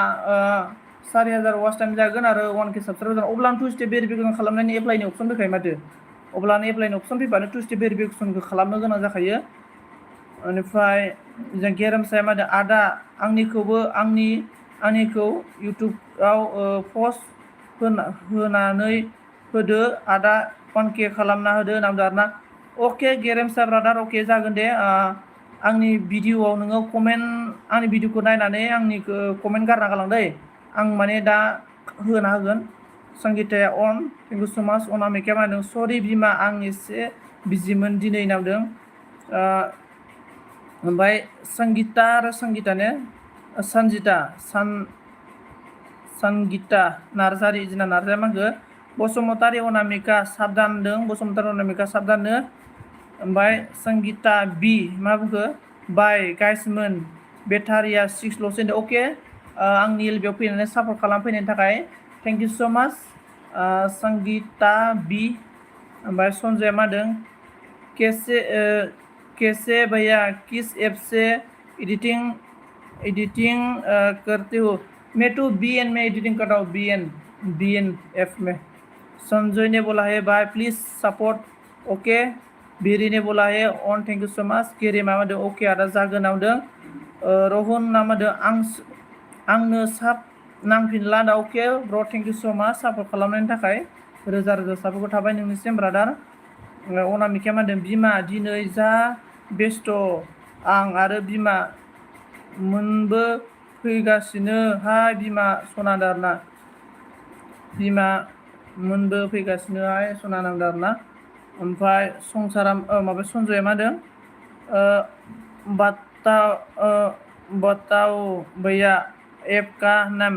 4000 वाच टाइम जागोन आरो 1K साबसक्राइबार जागोन अब्ला 2 स्टेप भेरिफिकेसन खालामनायनि एप्लाइनि अपसन फैखायो माथो अब्लानो एप्लाइनि अपसन फैबानो 2 स्टेप भेरिफिकेसनखौ खालामनो गोनां जाखायो बेनिफ्राय जों गेरेमसाया मा होनदों आदा आंनिखौ इउटुबाव पस्ट होनानै होदो आदा 1K खालामना होदो होनना बुंदों आरोना अके गेरेमसा ब्रादार अके जागोन दे आंनि भिडिअआव नोङो कमेन्ट आंनि भिडिअखौ नायनानै आंनि कमेन्ट गारना गालां दै आं माने दा होना होगोन संगिताया अन थेंक इउ स माच अनामिकाया मा होनदों सरि बिमा आं एसे बिजिमोन दिनै होनना बुंदों ओमफ्राय संगिता आरो संगिताने संगिता नार्जारि जोंना नार्जारिया मा होनखो बसुमतारी अनामिका साबधान होनदों बसुमतारी अनामिका साबधाननो ओमफ्राय संगिता बि मा बुंखो बाय गाइसमोन बेटारिया 6ल'सो होनदों अके आंनि एलबियाव फैनानै सापर्ट खालामफैनायनि थाखाय थेंक इउ स माच संगिता बि ओमफ्राय सन्जया मा होनदों कैसे भैया किस ऐप से एडिटिंग करते हो मैं तो BN में एडिटिंग करता हूँ BN ऐप में संजय ने बोला है बाय प्लीज सपोर्ट ओके बिरी ने बोला है on thank you so much केरे मा होनदों ओके आदा जागोन होनदों रोहन ना होनदों आंनो साब नांफिनला दा अके ब्र थेंक इउ स माच सापर्ट खालामनायनि थाखाय रोजा रोजा साबायखर थाबाय नोंनिसिम ब्रादार अनामिकाया मा होनदों बिमा दिनै जा बेस्थ' आं आरो बिमा मोनबो फैगासिनो हाय बिमा सनादा आरोना बिमा मोनबो फैगासिनो हाय सनादा आरोना ओमफ्राय संसारा माबा सन्जया मा होनदों बताओ भैया ऐप का नाम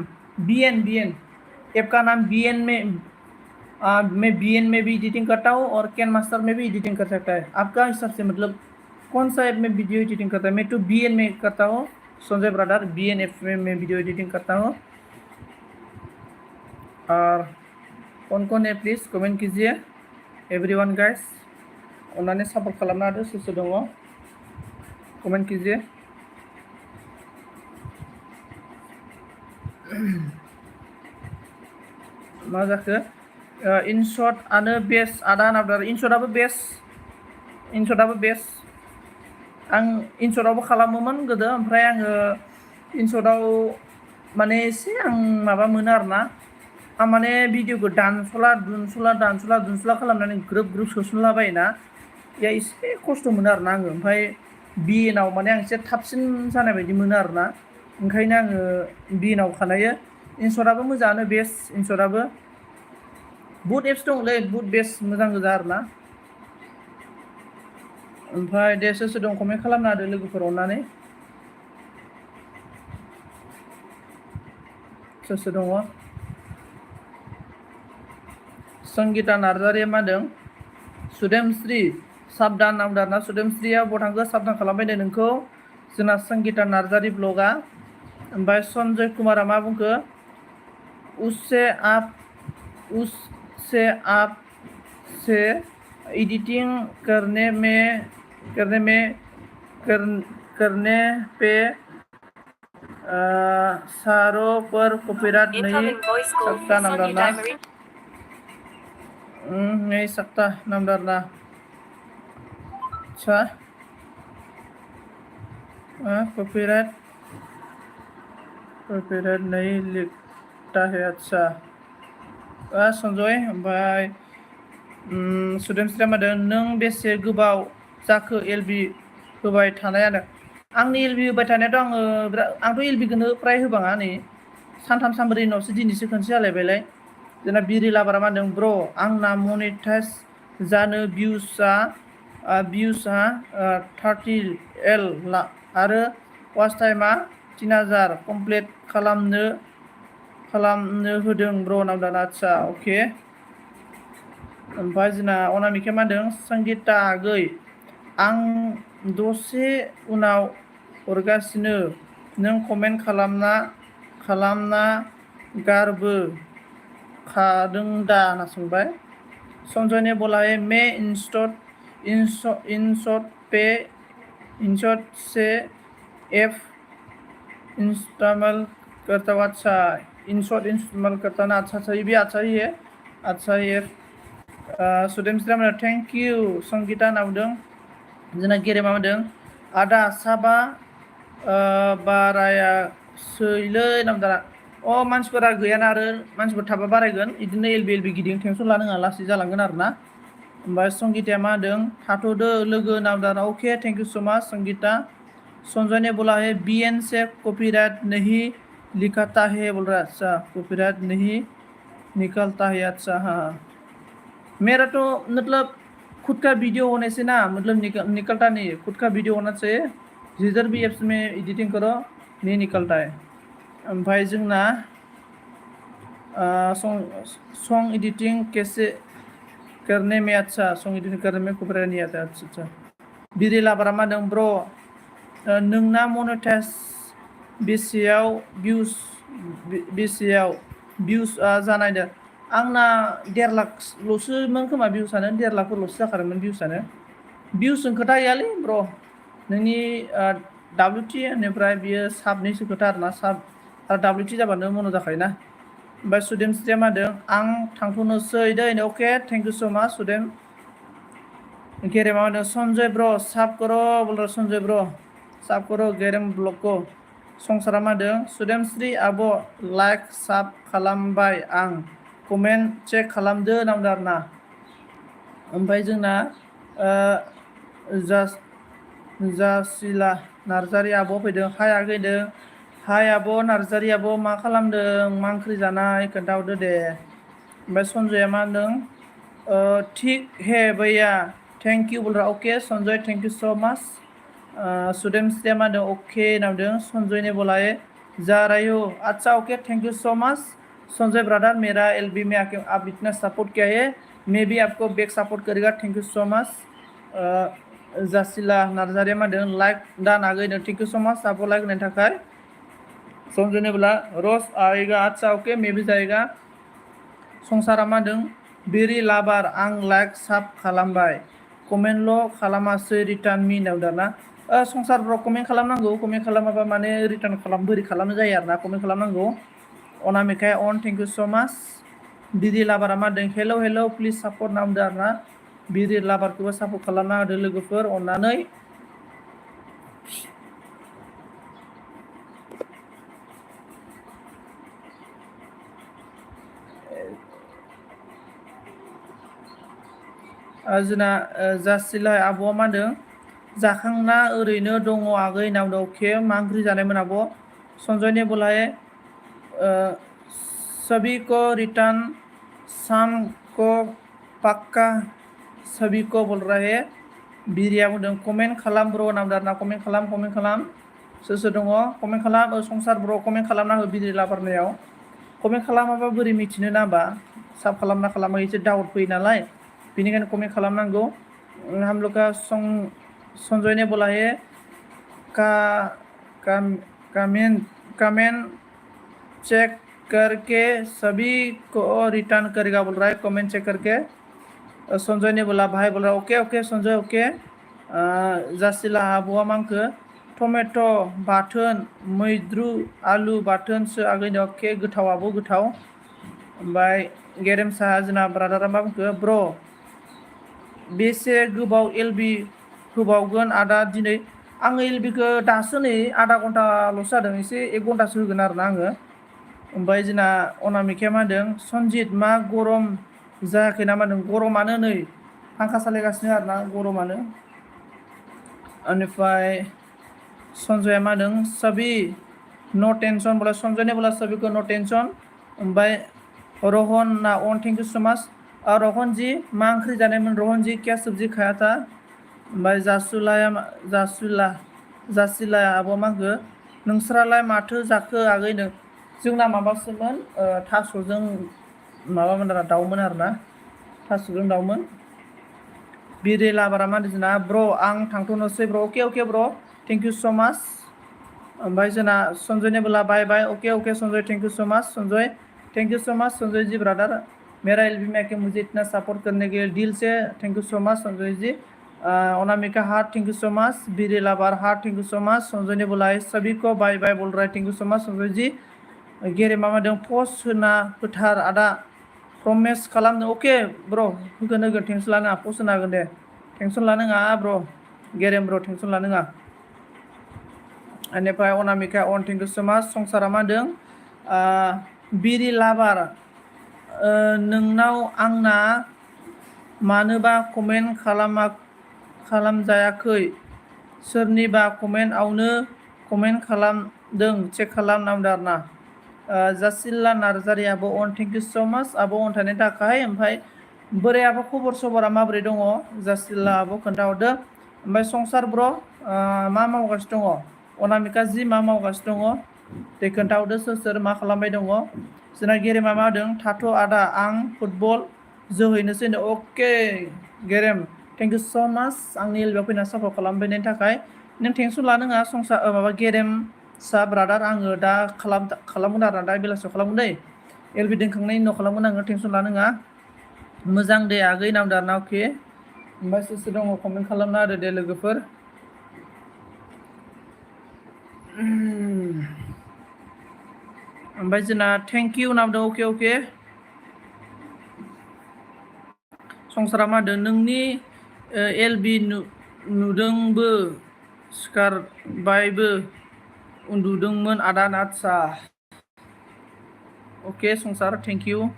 BN ऐप का नाम BN में मैं BN में भी एडिटिंग करता हूँ और कैन मास्टर में भी एडिटिंग कर सकता है आपका हिसाब से मतलब कौन सा ऐप में वीडियो एडिटिंग करता है मैं तो BN में करता हूँ संजय ब्रदर BN ऐप में मैं वीडियो एडिटिंग करता हूँ और कौन है प्लीज़ कमेंट कीजिए एवरीवन गाइस अन्नानै सपोर्ट खालामना होदो सोर दङ कमेंट कीजिए मा जाखो इनशट आनो बेस्ट आदा नाबदार इनशटआबो बेस्ट आं इनशटआवबो खालामोमोन गोदो ओमफ्राय आङो इनशटआव माने एसे आं माबा मोनो आरोना आं माने भिडिअखौ दानसला खालामनानै ग्रोब सोसनला बायोना या एसे खस्थ' मोनो आरोना आङो ओमफ्राय BNआव माने आं एसे थाबसिन जानाय बायदि मोनो आरोना ओंखायनो आङो BNआव खालायो इनशटआबो मोजाङानो बेस्ट इनशटआबो बुट एप्स दंलै बुट बेस्ट मोजां गोजा आरोना ओमफ्राय दे सोर दं कमेन्ट खालामना होदो लोगोफोर अननानै सोर दङ संगिता नार्जारिया मा होनदों सुदेमश्री साबधान नामदारना सुदेमश्रीया बथांखौ साबधान खालामबाय दे नोंखौ जोंना संगिता नार्जारि ब्लगा ओमफ्राय सन्जय कुमारा मा बुंखो उससे आप से एडिटिंग करने पे सारों पर कॉपीराइट नहीं सकता नामदारना नहीं सकता नामदारना अच्छा कॉपीराइट नहीं लिखता है अच्छा संजय ओमफ्राय सुदेमश्रीया मा होनदों नों बेसे गोबाव जाखो LB होबाय थानायानो आंनि LB होबाय थानायाथ' आंथ' LBखौनो फ्राय होबाङा नै सानथाम सानब्रै उनावसो दिनैसो खनसे जालायबायलाय जोंना बिरि लाबारा मा होनदों ब्र आंना मनेटाइज जानो भिउसआ 30L आरो वाच टाइमा 3000 कमप्लिट खालामनो होदों ब्र' नामदार आदसा अके ओमफ्राय जोंना अनामिकाया मा होनदों संगिता आगै आं दसे उनाव हरगासिनो नों कमेन्ट खालामना गारबो खादों दा होनना सोंबाय संजय ने बोला है मैं इंस्टॉट से ऐप इंस्टॉल करता हूँ अच्छा इंस्टॉल करता ना अच्छा ये भी अच्छा ही है अच्छा ये सुदेमस्री मोना थैंक यू संगीता नावदों जोंना गेरेमा होदों आदा साबा बारायासैलै नामदारा अ मानसिफोरा गैयाना आरो मानसिफोर थाबा बारायगोन बिदिनो एलबि गिदिं टेनसन लानो नाङा लासै जालांगोन आरो ना ओमफ्राय संगीताया मा होदों थाथ'दो लोगो नामदारा अके thank you so much Sangeeta Sanjay ने बोला है बीएन से कॉपीराइट नहीं लिखाता है बोल रहा अच्छा कॉपीराइट नहीं निकलता है अच्छा हाँ मेरा तो मतलब खुद का वीडियो होने से ना मतलब निकलता नहीं है खुद का वीडियो होना चाहिए जिधर भी एप्स में एडिटिंग करो नहीं निकलता है ओमफ्राय जोंना सॉन्ग एडिटिंग कैसे करने में अच्छा सॉन्ग एडिटिंग करने में कॉपीराइट नहीं आता अच्छा बिरि लाबारा मा होनदों ब्र' नोंना मनेटाइज बेसेयाव भिउसआ जानायदों आंना 1.5 लाखल'सोमोन खोमा भिउसानो 1.5 लाखफोरल'सो जाखादोंमोन भिउसजों खोथा गैयालै ब्र' नोंनि WT निफ्राय बियो साबनिसो खोथा आरोना साब आरो WT जाबानो मन' जाखायोना ओमफ्राय सुदेमस्रिया मा होनदों आं थांथ'नोसै दै अके थैंक यू सो मच सुदेम गेरेमा होनदों संजय ब्र' साब करो बोल रहा संजय ब्र' साब करो गेरेम ब्लग को संसारा मा होनदों सुदेमस्रि आब' लाइक साब खालामबाय आं कमेन्ट चेक खालामदो नामदों आरोना ओमफ्राय जोंना जासिला नार्जारि आब' फैदों हाय आगै होनदों हाय आब' नार्जारि आब' मा खालामदों मा ओंख्रि जानाय खोन्थाहरदो दे ओमफ्राय संजयआ मा होनदों ठीक है भैया थैंक यू बोल रहा okay Sanjay thank you so much सुदेमस्रिया मा होनदों ओके नामदों संजय ने बोला है जा रही हो अच्छा okay thank you so much Sanjay brother मेरा एलबी में आके आप इतना सपोर्ट किया है मैं भी आपको बैक सपोर्ट करेगा थैंक यू सो मच जासिला नार्जारिया मा होनदों लाइक दान आगै थैंक यू सो मच आपको लाइक होनायनि थाखाय संजय ने बोला रोज आएगा अच्छा ओके मैं भी जाएगा संसारा मा होनदों बिरि लाबार आं लाइक साब खालामबाय कमेन्टल' खालामासै रिटार्न मि होनदों ना संसार ब्र' कमेन्ट खालामनांगौ कमेन्ट खालामाबा माने रिटार्न बोरै खालामनो जायो आरोना कमेन्ट खालामनांगौ अनामिकाया अन थैंक यू सो मच बिरि लाबारा मा होनदों हेल' प्लिज सापर्ट नामदों आरोना बिरि लाबारखौबो सापर्ट खालामना होदो लोगोफोर अननानै जोंना जासिला आब'आ मा होनदों जाखांना ओरैनो दङ आगै नामदों अके मा ओंख्रि जानायमोन आब' संजय ने बोला है सभी को रिटर्न शाम को पक्का सभी को बोल रहा है बिरिया बुंदों कमेन्ट खालाम ब्र' नामदों आरोना कमेन्ट खालाम सोर सोर दङ कमेन्ट खालाम संसार ब्र' कमेन्ट खालामना हो बिरि लाबारनायाव कमेन्ट खालामाबा बोरै मिथिनो ना होमबा साब खालामना खालामा एसे डाउट फैयो नालाय बेनिखायनो कमेन्ट खालामनांगौ हम लोग का संजय ने बोला है कमेंट चेक करके सभी को रिटर्न करेगा बोल रहा है कमेंट चेक करके संजय ने बोला भाई बोल रहा ओके संजय ओके जासिला आब'आ मांखो टमेट' बाथोन मैद्रु आलु बाथोनसो आगैनो अके गोथाव आब' गोथाव ओमफ्राय गेरेमसा जोंना ब्रादारा मा बुंखो ब्र' बेसे गोबाव एलबि होबावगोन आदा दिनै आङो एलबिखौ दासो नै आधा घन्टाल'सो जादों एसे 1 घन्टासो होगोन आरोना आङो ओमफ्राय जोंना अनामिकाया मा होनदों सनजित मा गरम जायाखै ना मा होनदों गरमानो नै फांखा सालायगासिनो आरोना गरमानो बेनिफ्राय संजयआ मा होनदों सभी नो टेंशन बोला संजय ने बोला सभी को नो टेंशन ओमफ्राय रोहन ना अन thank you so much Rohan ji मा ओंख्रि जानायमोन रोहन जी क्या सब्जी खाया था ओमफ्राय जासिला आब' मा होनखो नोंस्रालाय माथो जाखो आगैनो जोंना माबासोमोन थास'जों माबामोन आरो दाउमोन आरोना थास'जों दाउमोन बिरे लाबारा मा होनदों जोंना ब्र आं थांथ'नोसै ब्र अके अके ब्र थेंक इउ स' माच ओमफ्राय जोंना सन्जयनिबो लाबाय बाय okay okay Sanjay thank you so much Sanjay thank you so much Sanjay ji brother मेरा एलबी के मुझे इतना सपोर्ट करने के लिए दिल से thank you so much Sanjay ji Anamika heart thank you so much बीरे लाबार heart thank you so much Sanjay ने बुलाए सभी को बाय बाय बोल रहा है thank you so much Sanjay ji गेरे मामा दं पोस्ट होना फोथार आदा प्रमेस खालामदों अके ब्र होगोन होगोन टेंसन लानाङा पोस्ट होनो हागोन दे टेंसन लानाङा ब्र गेरेम ब्र टेंसन लानाङा बेनिफ्राय अनामिका अन थेंक यू सो मच संसारा मा होनदों बिरि लाबार नोंनाव आंना मानोबा कमेन्ट खालामजायाखै सोरनिबा कमेन्टआवनो कमेन्ट खालामदों चेक खालामनांदों आरोना जासिला नार्जारि आब' अन थेंक इउ स' माच आब' अन थानायनि थाखाय ओमफ्राय बोरै आब' खबर सबरा माबोरै दङ जासिला आब' खोन्थाहरदो ओमफ्राय संसार ब्र मा मावगासिनो दङ अनामिका जि मा मावगासिनो दङ दे खोन्थाहरदो सोर सोर मा खालामबाय दङ जोंना गेरेमा मा होदों थाथ' आदा आं फुटबल जोहैनोसै नो अके गेरेम थेंक इउ स' माच आंनि एलबियाव फैना सापर्ट खालामफैनायनि थाखाय नों टेनसन लानाङा संसार माबा गेरेम सा ब्रादार आङो दा खालामगोन आरो दा बेलासियाव खालामगोन दै एलबि दोनखांनायनि उनाव खालामगोन आङो टेनसन लानाङा मोजां दे आगै नामदार ना अके ओमफ्राय सोर सोर दङ कमेन्ट खालामना होदो दे लोगोफोर ओमफ्राय जोंना थेंक इउ नामदों अके अके संसारा मा होनदों नोंनि एलबि नुदोंबो सिखारबायबो उन्दुदोंमोन आदा आदसा अके संसार थेंक इउ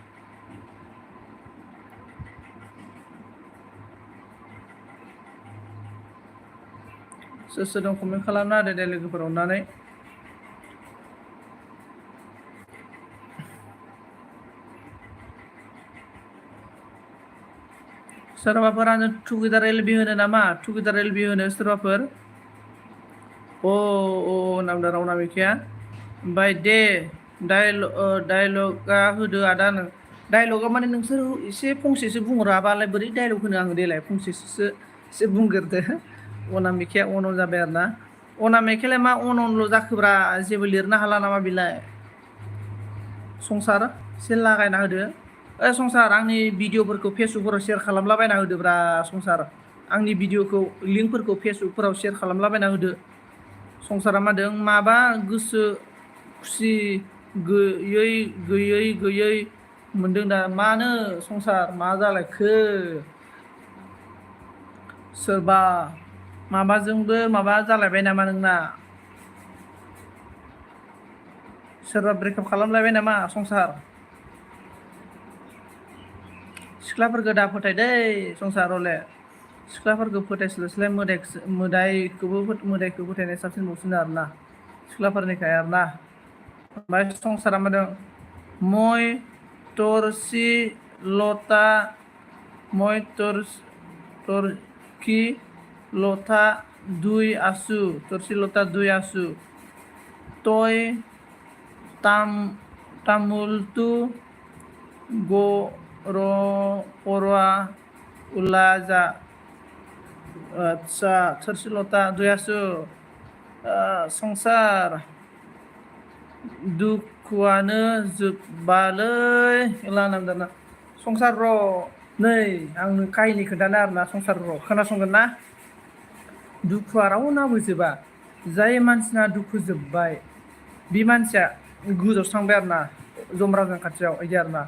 सोर सोर दं कमेन्ट खालामना होदो दे लोगोफोर अननानै सोरबाफोर आंनो टुगेदार एलबि होनो नामा टुगेदार एलबि होनो सोरबाफोर अ नामदार अनामिकाया ओमफ्राय दे डायलगा होदो आदा डायलगा माने नोंसोर एसे फंसेसो बुंहराबालाय बोरै डायलग होनो आङो देलाय फंसेसो एसे बुंग्रोदो अनामिकाया अन जाबाय आरो ना अनामिकायालाय मा अनल' जाखोब्रा जेबो लिरनो हाला नामा बेलाय संसार एसे लागायना होदो संसार आंनि भिडिअफोरखौ फेसबुकफोराव शेयार खालामलाबायना होदोब्रा संसार आंनि भिडिअखौ लिंकफोरखौ फेसबुकफोराव शेयार खालामलाबायना होदो संसारा मा होनदों माबा गोसो खुसि गैयै मोनदों दा मानो संसार मा जालायखो सोरबा माबाजोंबो माबा जालायबाय नामा नोंना सोरबा ब्रेकआप खालामलायबाय नामा संसार सिख्लाफोरखौ दा फोथाय दै संसार हले सिख्लाफोरखौ फोथायस्लायस्लाय मोदायखौ फोथायनाय साबसिन बावसिन आरोना सिख्लाफोरनिखाय आरोना ओमफ्राय संसारा मा होनदों मय तरसि लता तरखि लता दुइ आसु तरसि लता दुइ आसु तय तामुलतु परवा उलाजा आदसा थोरसि लता दुइ आसु संसार दुखुआनो जोब्बालै लानांदोंना संसार र' नै आंनो काहिनि खोन्थानो आरोना संसार र' खोनासंगोन ना दुखुआ रावनाबो जोबा जाय मानसिना दुखु जोब्बाय बे मानसिया गोजौआवसो थांबाय आरोना जमराजन खाथियाव बिदि आरोना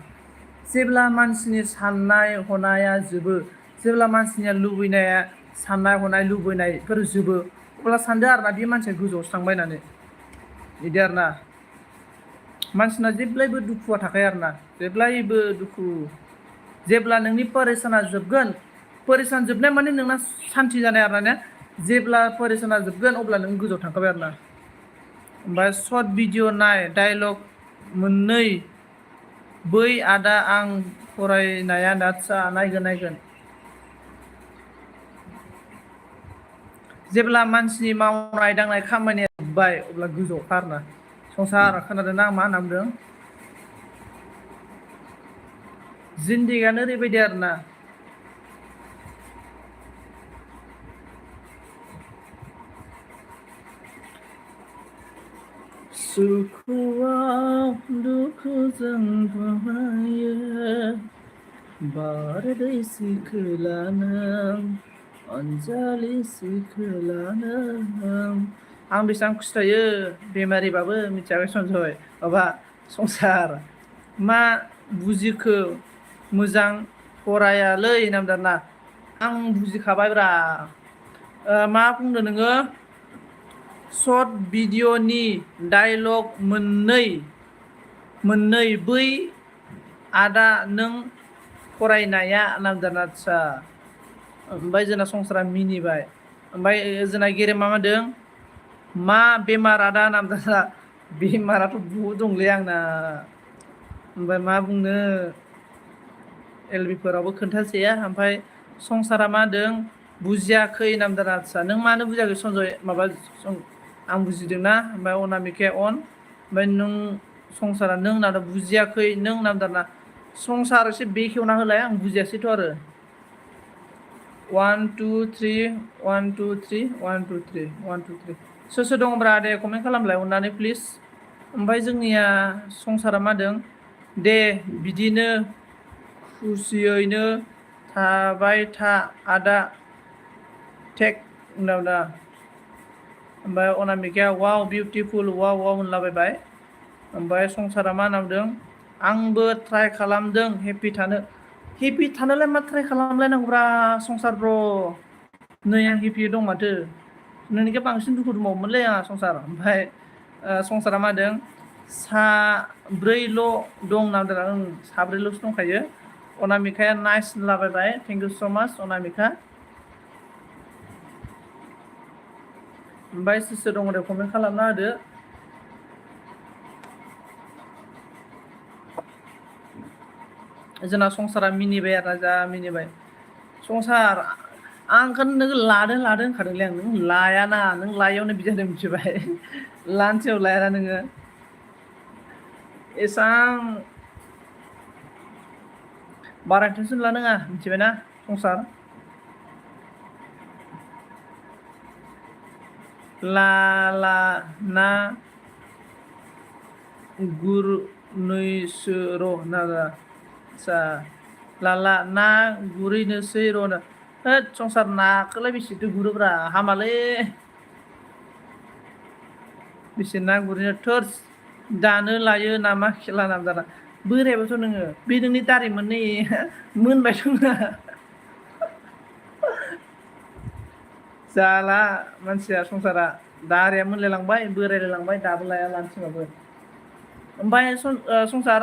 जेब्ला मानसिनि साननाय हनाया जोबो जेब्ला मानसिनि लुबैनाया साननाय हनाय लुबैनायफोर जोबो अब्ला सानदो आरोना बे मानसिया गोजौआवसो थांबाय होननानै बिदि आरोना मानसिना जेब्लायबो दुखुआ थाखायो आरोना जेब्लायबो दुखु जेब्ला नोंनि परेसाना जोबगोन परेसान जोबनाय माने नोंना सान्थि जानाय आरोना ने जेब्ला परेसाना जोबगोन अब्ला नों गोजौआव थांखाबाय आरोना ओमफ्राय सर्ट भिडिअ नाय डायलग मोननै बै आदा आं फरायनाया आदसा नायगोन जेब्ला मानसिनि मावनाय दांनाय खामानिया जोब्बाय अब्ला गोजौआव आरोना संसार खोनादों ना आं मा होनना बुंदों जिन्दिगानो ओरैबायदि आरोना सुखुआव दुखुजों बोहायो बारदै सिखोला नों अनजालि सिखोला नों आं बेसेबां खुसि थायो बेमारिबाबो मिथियाखै सन्जय माबा संसार मा बुजिखो मोजां फरायालै नामदारना आं बुजिखाबायब्रा मा बुंदों नोङो सर्ट भिडिअ'नि डायलग मोननै बै आदा नों फरायनाया नामदारना आदसा ओमफ्राय जोंना संसारा मिनिबाय ओमफ्राय जोंना गेरेमा मा होनदों मा बेमार आदा नामदारना बेमाराथ' बहुद दंलै आंना ओमफ्राय मा बुंनो एलबिफोरावबो खोन्थासैया ओमफ्राय संसारा मा होनदों बुजियाखै नामदारना आदसा नों मानो बुजियाखै सन्जय माबा आं बुजिदोंना ओमफ्राय अनामिकाया अन ओमफ्राय नों संसारा नों होनना बुजियाखै नों नामदारना संसार एसे बेखेवना होलाय आं बुजियासैथ' आरो 1 2 3 1 2 3 1 2 3 1 2 3 सोर सोर दङब्रा दे कमेन्ट खालामलाय अननानै प्लिज ओमफ्राय जोंनिया संसारा मा होनदों दे बिदिनो खुसियैनो थाबाय था आदा टेक होनना ओमफ्राय अनामिकाया वाव बिउटिफुल वाव वाव होनलाबायबाय ओमफ्राय संसारा मा होनना बुंदों आंबो ट्राइ खालामदों हेपि थानोलाय मा ट्राइ खालामलायनांगौब्रा संसार ब्र नै आं हेपि दं माथो नोंनिखौ बांसिन दुखु दंबावोमोनलै आंहा संसार ओमफ्राय संसारा मा होनदों साब्रैल' दं होनना साब्रैल'सो दंखायो अनामिकाया नाइस होनलाबायबाय थेंक इउ स' माच अनामिका ओमफ्राय सोर दङ दे कमेन्ट खालामना होदो जोंना संसारा मिनिबाय आरो जा मिनिबाय संसार आंखौ नोङो लादों होनखादोंलै आं नों लायाना नों लायैयावनो बिदि जादों मिथिबाय लानोसैयाव लायाना नोङो एसां बारा टेनसन लानाङा मिथिबायना संसार ला ना गुरनैसो र' ना आदसा लाला ना गुरैनोसै र' होद संसार नाखौलाय बेसेथो गुरोब्रा हामालै बेसे ना गुरैनो थोर्स दानो लायो नामा खेला नामजादा बोरायबाथ' नोङो बे नोंनि दारि मोननै मोनबाय दंना जाला मानसिया संसारा दारिया मोनलायलांबाय बोरायलायलांबाय दाबो लाया लानोसैबाबो ओमफ्राय संसार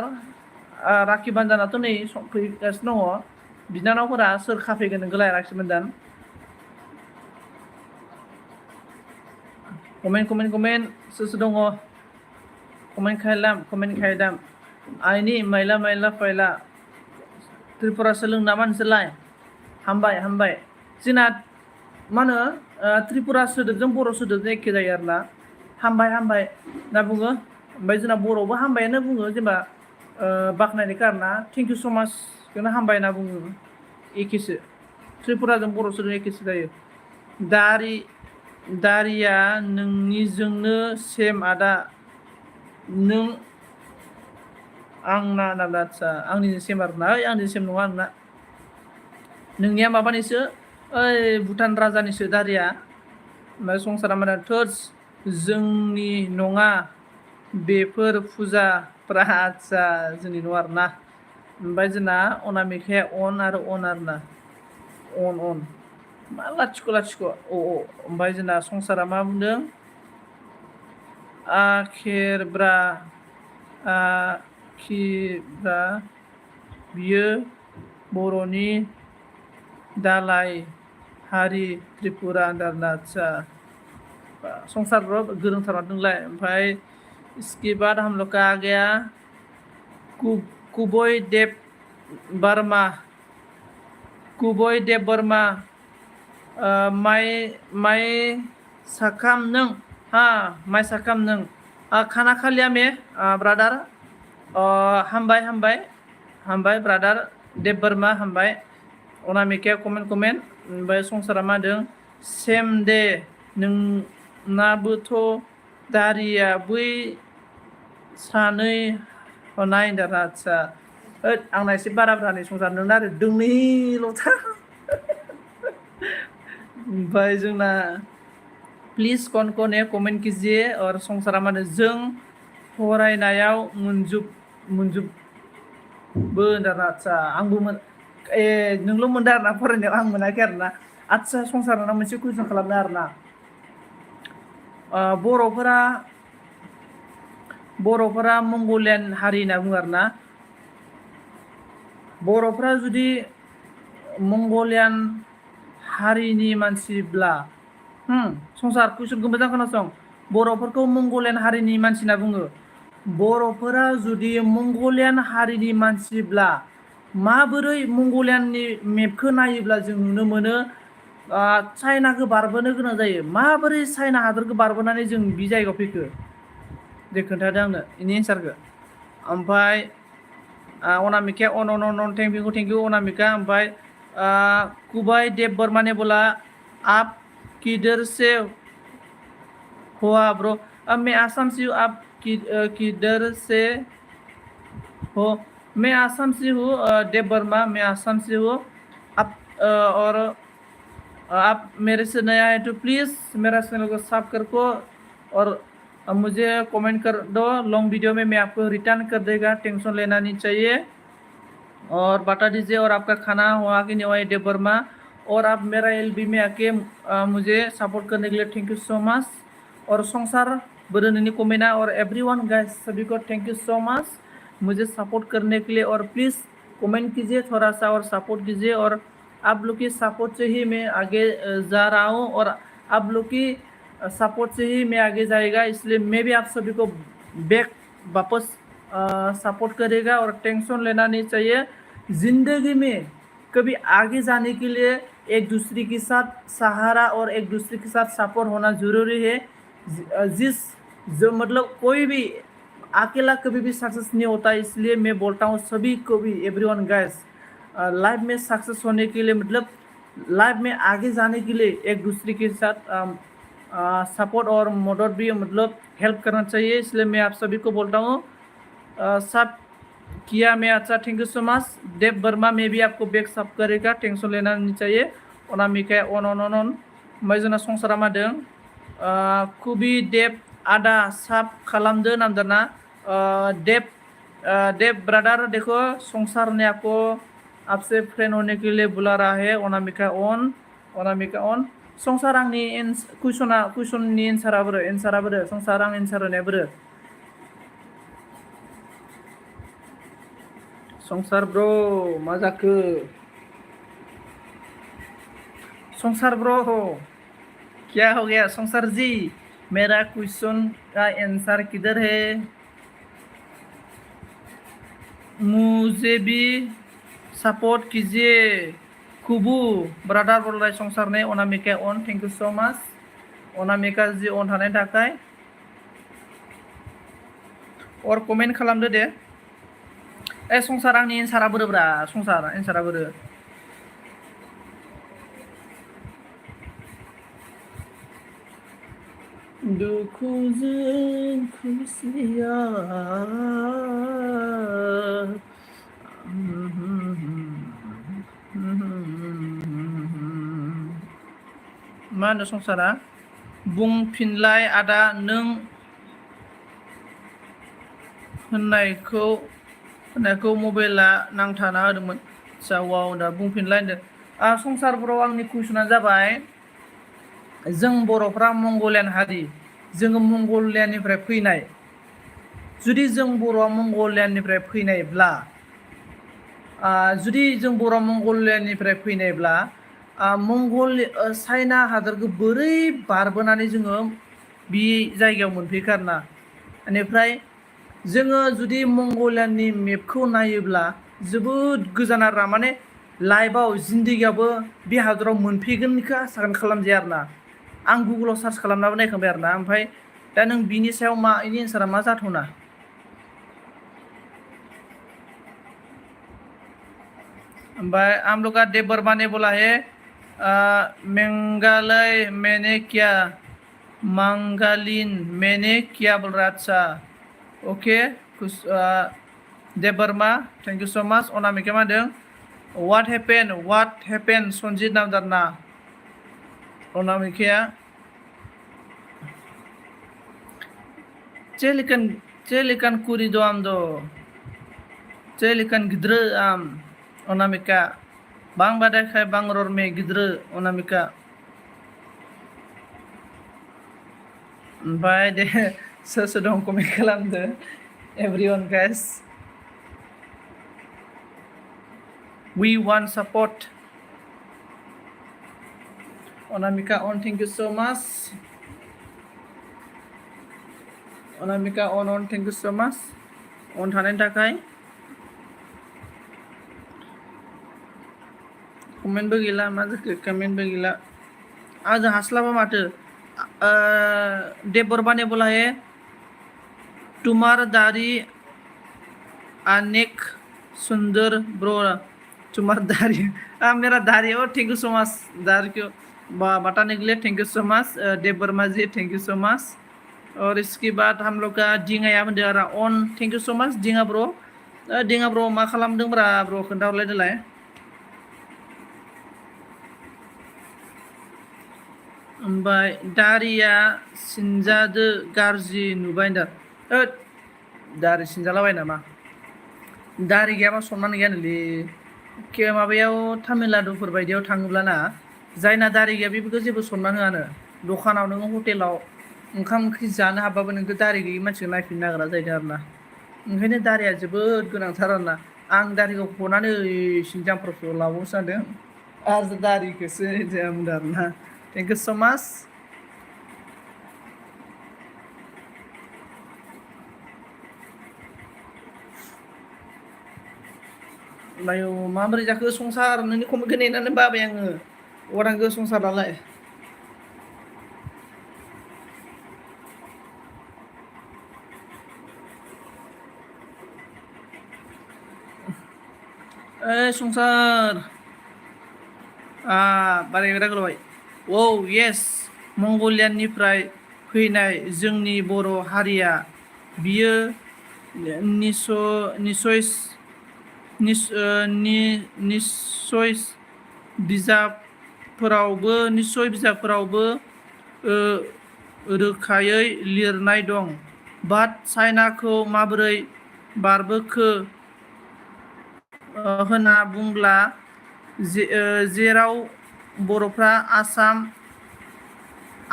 राखि बान्दानाथ' नै फैगासिनो दङ बिनानावफोरा सोर खाफैगोन नोंखौलाय राखि बान्दान कमेन्ट सोर दङ कमेन्ट खायदाम आइनि माइला फायला त्रिपुरा सोलों नामा नोंसोरलाय हामबाय जोंना मा होनो त्रिपुरा सोदोबजों बर' सोदोबजों एखे जायो आरोना हामबाय होनना बुङो ओमफ्राय जोंना बर'आवबो हामबायानो बुङो जेनेबा बाख्नायनायखौ आरोना थेंक इउ स' माच बेखौनो हामबाय होनना बुङो एखेसो त्रिपुराजों बर' सोदोब एखेसो जायो दारिया नोंनिजोंनो सेम आदा नों आंना आदसा आंनिजों सेम आरोना आंनिजों सेम नङा आंना नोंनिया माबानिसो ओइ भुटान राजानिसो दारिया ओमफ्राय संसारा माने थोर्स जोंनि नङा बेफोर फुजाफ्रा आदसा जोंनि नङा आरोना ओमफ्राय जोंना अनामिकाया अन आरोना अन मा लाथिख' ओमफ्राय जोंना संसारा मा बुंदों आखिरब्रा बियो बर'नि दालाय हारि त्रिपुरा आन्दारना आदसा संसार गोरोंथार मादोंलाय ओमफ्राय इसके बाद हम लोग का आ गया कुबोय देव वर्मा माइ साखाम नों खाना खालिया में ब्रादार हामबाय हामबाय हामबाय ब्रादार देब बोरमा हामबाय अनामिकाया कमेन्ट ओमफ्राय संसारा मा होनदों सेम दे नोंनाबोथ' दारिया बै सानै हनाय दारा आदसा आंना एसे बारा ब्रानि संसार नोंना आरो दोंनैल'था ओमफ्राय जोंना प्लिज कौन कौन है कमेंट कीजिए और संसारा मा होनो जों फरायनायाव मोनजोबो होनदों आदसा आंबो नोंल' मोनदों आरोना फरायनायाव आं मोनाखै आरोना आदसा संसारा मोनसे कुइसन खालामनो आरोना बर'फोरा मंगलियान हारि होनना बुङो आरोना बर'फोरा जुदि मंगलियान हारिनि मानसिब्ला संसार कुइसनखौ मोजां खोनासं बर'फोरखौ मंगलियान हारिनि मानसि होनना बुङो बर'फोरा जुदि मंगलियान हारिनि मानसिब्ला माबोरै मंगलियाननि मेपखौ नायोब्ला जों नुनो मोनो चाइनाखौ बारबोनो गोनां जायो माबोरै चाइना हादरखौ बारबोनानै जों बे जायगायाव फैखो दे खोन्थादो आंनो बेनि एन्सारखौ ओमफ्राय अनामिकाया अन थेंक इउ अनामिका ओमफ्राय कुबाई देब बर्मा ने बोला आप किधर से हुआ ब्रो मैं आसाम से हूँ आप किधर से हो मैं आसाम से हूँ देव वर्मा मैं आसाम से हूँ आप और आप मेरे से नया है तो प्लीज़ मेरा चैनल को सब्सक्राइब करो और मुझे कमेंट कर दो लॉन्ग वीडियो में मैं आपको रिटर्न कर देगा टेंशन लेना नहीं चाहिए और बता दीजिए और आपका खाना हुआ कि नहीं हुआ देव वर्मा और आप मेरा LB में आके मुझे सपोर्ट करने के लिए थैंक यू सो मच और संसार बरननी कमेंटा और एवरीवन गाइस सभी को थैंक यू सो मच मुझे सपोर्ट करने के लिए और प्लीज़ कमेंट कीजिए थोड़ा सा और सपोर्ट कीजिए और आप लोग की सपोर्ट से ही मैं आगे जा रहा हूँ और आप लोग की सपोर्ट से ही मैं आगे जाएगा इसलिए मैं भी आप सभी को बैक वापस सपोर्ट करेगा और टेंशन लेना नहीं चाहिए ज़िंदगी में कभी आगे जाने के लिए एक दूसरे के साथ सहारा और एक दूसरे के साथ सपोर्ट होना ज़रूरी है जो मतलब कोई भी अकेला कभी भी सक्सेस नहीं होता इसलिए मैं बोलता हूँ सभी को भी एवरीवन गाइस लाइफ में सक्सेस होने के लिए मतलब लाइफ में आगे जाने के लिए एक दूसरे के साथ सपोर्ट और मदद भी मतलब हेल्प करना चाहिए इसलिए मैं आप सभी को बोलता हूँ सब किया मैं अच्छा थैंक यू सो मच देव वर्मा में भी आपको बैक सब करेगा टेंशन लेना नहीं चाहिए अनामिका अन ओमफ्राय जोंना संसारा मा होनदों कुबि देव आदा साब खालामदो नामदाना देव ब्रदर देखो संसार ने आपको आपसे फ्रेंड होने के लिए बुला रहा है अनामिका ऑन संसार आंनि कुइसननि एन्सारा बोरो संसार आं एन्सार होनाया बोरो संसार ब्रो मा जाखो संसार ब्रो क्या हो गया संसार जी मेरा क्वेश्चन का आंसर किधर है मुझे भी सपोर्ट कीजिए कुबू ब्रदर बोल रहा है संसार ने Anamika on thank you so much Anamika ji on थानायनि थाखाय और कमेन्ट खालामदो दे संसार आंनि एन्सारा बोरोब्रा संसार एन्सारा बोरो दुखुजों खुसिया मा होनो संसारा बुंफिनलाय आदा नों होननायखौ मबाइला नांथाना होदोंमोन आदसा वाव दा बुंफिनलाय होनदों संसार बर' आंनि कुइसना जाबाय जों बर'फ्रा मंगलियान हारि जोङो मंगलियानिफ्राय फैनाय जुदि जों बर'आ मंगलियानिफ्राय फैनायब्ला चाइना हादरखौ बोरै बारबोनानै जोङो बे जायगायाव मोनफैखो आरोना बेनिफ्राय जोङो जुदि मंगलियाननि मेपखौ नायोब्ला जोबोद गोजान आरोना माने लाइफआव जिन्दगियावबो बे हादराव मोनफैगोनखौ आसा खालामजाया आरोना आं गुगलाव सार्च खालामनाबो नायखांबाय आरोना ओमफ्राय दा नों बिनि सायाव मा इनि एन्सारा मा जाथावना ओमफ्राय हम लोग का देवबर्मा ने बोला है मेघालय मैंने क्या मंगालिन मैंने क्या बोल रहा अच्छा okay Debbarma thank you so much Anamika मा होनदों what happened सनजित नामदारना अनामिकाया celikan kuri doam do celikan gidre am Anamika bang badai khai bang ror me gidre Anamika ओमफ्राय दे सोर सोर दं कमेन्ट खालामदो everyone guys we want support Anamika on thank you so much Anamika on thank you so much on थानायनि थाखाय कमेन्टबो गैला मा जाखो कमेन्टबो गैला आजों हास्लाबा माथो देवबर्मा ने बोला है तुम्हारा दाढ़ी अनेक सुंदर ब्रो तुम्हारा दाढ़ी मेरा दाढ़ी हो थैंक यू सो मच दाढ़ी क्यों बताने के लिए thank you so much Debbarma ji thank you so much और इसके बाद हम लोग का दिंगाया बंदे on thank you so much Dinga bro मा खालामदों ब्रा ब्रो खोन्थाहरलाय देलाय ओमफ्राय दारिया सिनजादो गाज्रि नुबाय दा दारि सिनजालाबाय नामा दारि गैयाबा सनमान गैयानोलै माबायाव तामिलनाडुफोर बायदियाव थाङोब्लाना जायना दारि गैया बेफोरखौ जेबो सनमान होआनो दखानाव नोङो हटेलाव ओंखाम ओंख्रि जानो हाबाबो नोंखौ दारि गैयि मानसिखौ नायफिननो नागिरा जाहैदों आरोना ओंखायनो दारिया जोबोद गोनांथार आरोना आं दारिखौ हनानै सिनजांफोरखौ लाबावो सानदों आरो दारिखौसो बुंदों आरोना थेंक इउ सो माच लायो माबोरै जाखो संसार नोंनि कमेन्टखौ नेनानै बाबाय आङो अरांगो संसारालाय संसार बाराय रागलाबाय औ येस मंगलियानिफ्राय फैनाय जोंनि बर' हारिया बियो निसय बिजाबफोरावबो रोखायै लिरनाय दं बाट चाइनाखौ माबोरै बारबोखो होनना बुंब्ला जेराव बर'फ्रा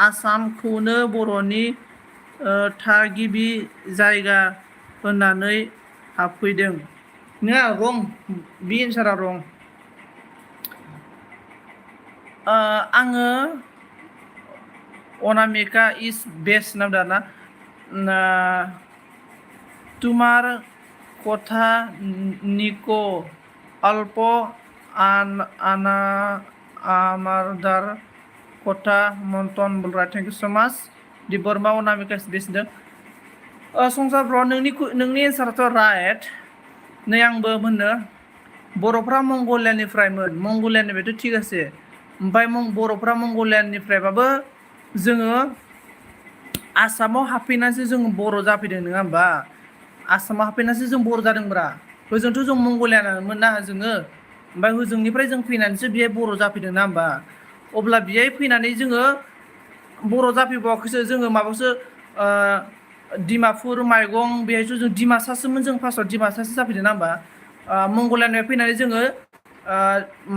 आसामखौनो बर'नि थागिबि जायगा होननानै हाबफैदों नङा रं बे एन्सारा रं आङो अनामिका इज बेस्ट नामदार ना तुमार कथा निको अल्प आना आमारदार कथा मन्टन बोलरा thank you so much Debbarma Anamika is best होनदों संसार ब्र नोंनि एन्साराथ' राइट नै आंबो होनो बर'फ्रा मंगलियानिफ्रायथ' थिग আছে ओमफ्राय बर'फ्रा मंगलियानिफ्रायबाबो जोङो आसामाव हाबफैनानैसो जों बर' जाफैदों नङा होमबा आसामाव हाबफैनानैसो जों बर' जादोंब्रा होजोंथ' जों मंगलियानमोन ना जोङो ओमफ्राय होजोंनिफ्राय जों फैनानैसो बेहाय बर' जाफैदों ना होमबा अब्ला बेहाय फैनानै जोङो बर' जाफैबावाखैसो जोङो माबासो डिमापुर माइगं बेहायथ' जों डिमासासोमोन जों फार्स्टआव डिमासासो जाफैदों ना होमबा मंगलियानिफ्राय फैनानै जोङो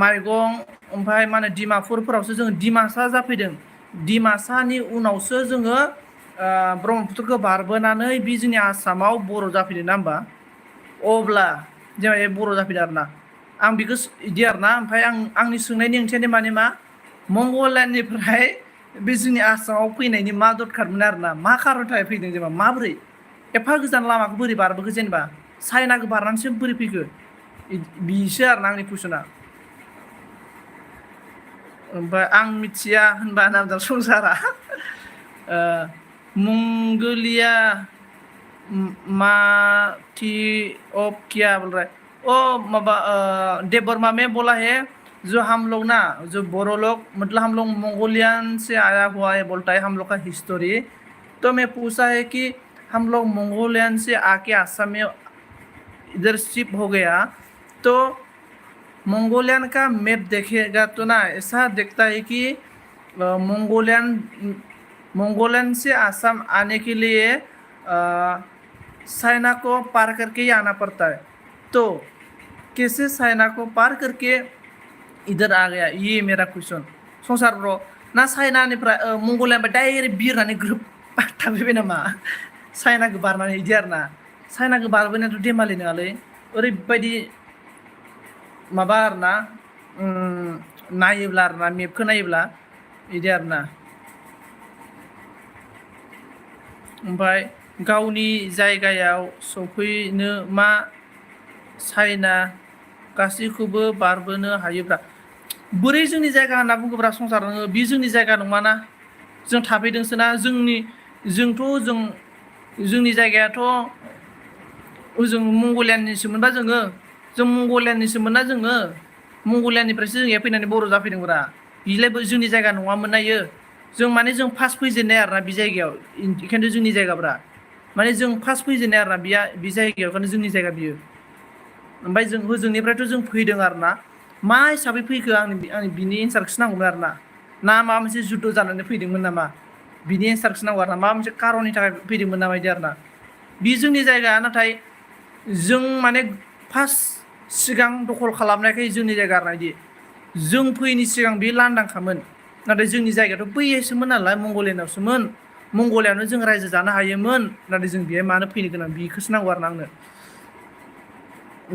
माइगं ओमफ्राय मा होनो डिमापुरफोरावसो जोङो डिमासा जाफैदों डिमासानि उनावसो जोङो ब्रह्मपुत्रखौ बारबोनानै बे जोंनि आसामाव बर' जाफैदों ना होमबा अब्ला जोंहा बर' जाफैदों आरोना आं बेखौ इदि आरोना ओमफ्राय आंनि सोंनायनि ओंथियानो माने मा मंगलियानिफ्राय बे जोंनि आसामाव फैनायनि मा दरखारमोन आरोना मा खारननि थाखाय फैदों जेनेबा माबोरै एफा गोजान लामाखौ बोरै बारबोखो जेनेबा चाइनाखौ बारनानैसो बोरै फैखो बिसो आरोना आंनि कुइसना ओमफ्राय आं मिथिया होनबा नामदार संसारा मंगोलिया माथियोपिया बोल रहा है। ओ माबा देव वर्मा में बोला है जो हम लोग ना जो बोरो लोग मतलब हम लोग मंगोलियन से आया हुआ है बोलता है हम लोग का हिस्टोरी। तो मैं पूछा है कि हम लोग मंगोलियन से आके आसाम में इधर शिफ्ट हो गया तो मंगोलियन का मैप देखेगा तो ना ऐसा दिखता है कि मंगोलियन से आसाम आने के लिए चाइना को पार करके ही आना पड़ता है। तो कैसे चाइना को पार करके इधर आ गया ये मेरा क्वेश्चन संसार ब्रो ना चाइनानिफ्राय मंगोलियानिफ्राय डाइरेक्ट बिरनानै ग्रोब थाफैबाय नामा चाइनाखौ बारनानै इदि आरोना चाइनाखौ बारबोनायाथ' धेमालि नङालै ओरैबायदि माबा आरोना नायोब्ला आरोना मेपखौ नायोब्ला इदि आरोना ओमफ्राय गावनि जायगायाव सफैनो मा चाइना गासैखौबो बारबोनो हायोब्रा बोरै जोंनि जायगा होनना बुङोब्रा संसार नोङो बे जोंनि जायगा नङाना जों थाफैदोंसोना जोंनि जायगायाथ' ओजों मंगलियाननिसोमोनबा जों मंगलियाननिसोमोनना जोङो मंगलियाननिफ्रायसो जों फैनानै बर' जाफैदोंब्रा बिलाय जोंनि जायगा नङामोन नायो जों माने जों फार्स्ट फैजेननाय आरोना बे जायगायाव बेखायनो जोंनि जायगाब्रा माने जों फार्स्ट फैजेननाय आरोना बे जायगायाव ओंखायनो जोंनि जायगा बियो ओमफ्राय जों होजोंनिफ्रायथ' जों फैदों आरोना मा हिसाबै फैखो आंनि बिनि एन्सारखौसो नांगौमोन आरोना ना माबा मोनसे जुद्ध जानानै फैदोंमोन नामा बिनि एन्सारखौसो नांगौ आरोना माबा मोनसे कारननि थाखाय फैदोंमोन नामा बिदि आरोना बे जोंनि जायगा नाथाय जों माने फार्स्ट सिगां दखल खालामनायखाय जोंनि जायगा आरोना बिदि जों फैयैनि सिगां बे लांदांखामोन नाथाय जोंनि जायगायाथ' बैयावसोमोन नालाय मंगलियानावसोमोन मंगलियावनो जों रायजो जानो हायोमोन नाथाय जों बेहाय मानो फैनो गोनां बेखौसो नांगौ आरोना आंनो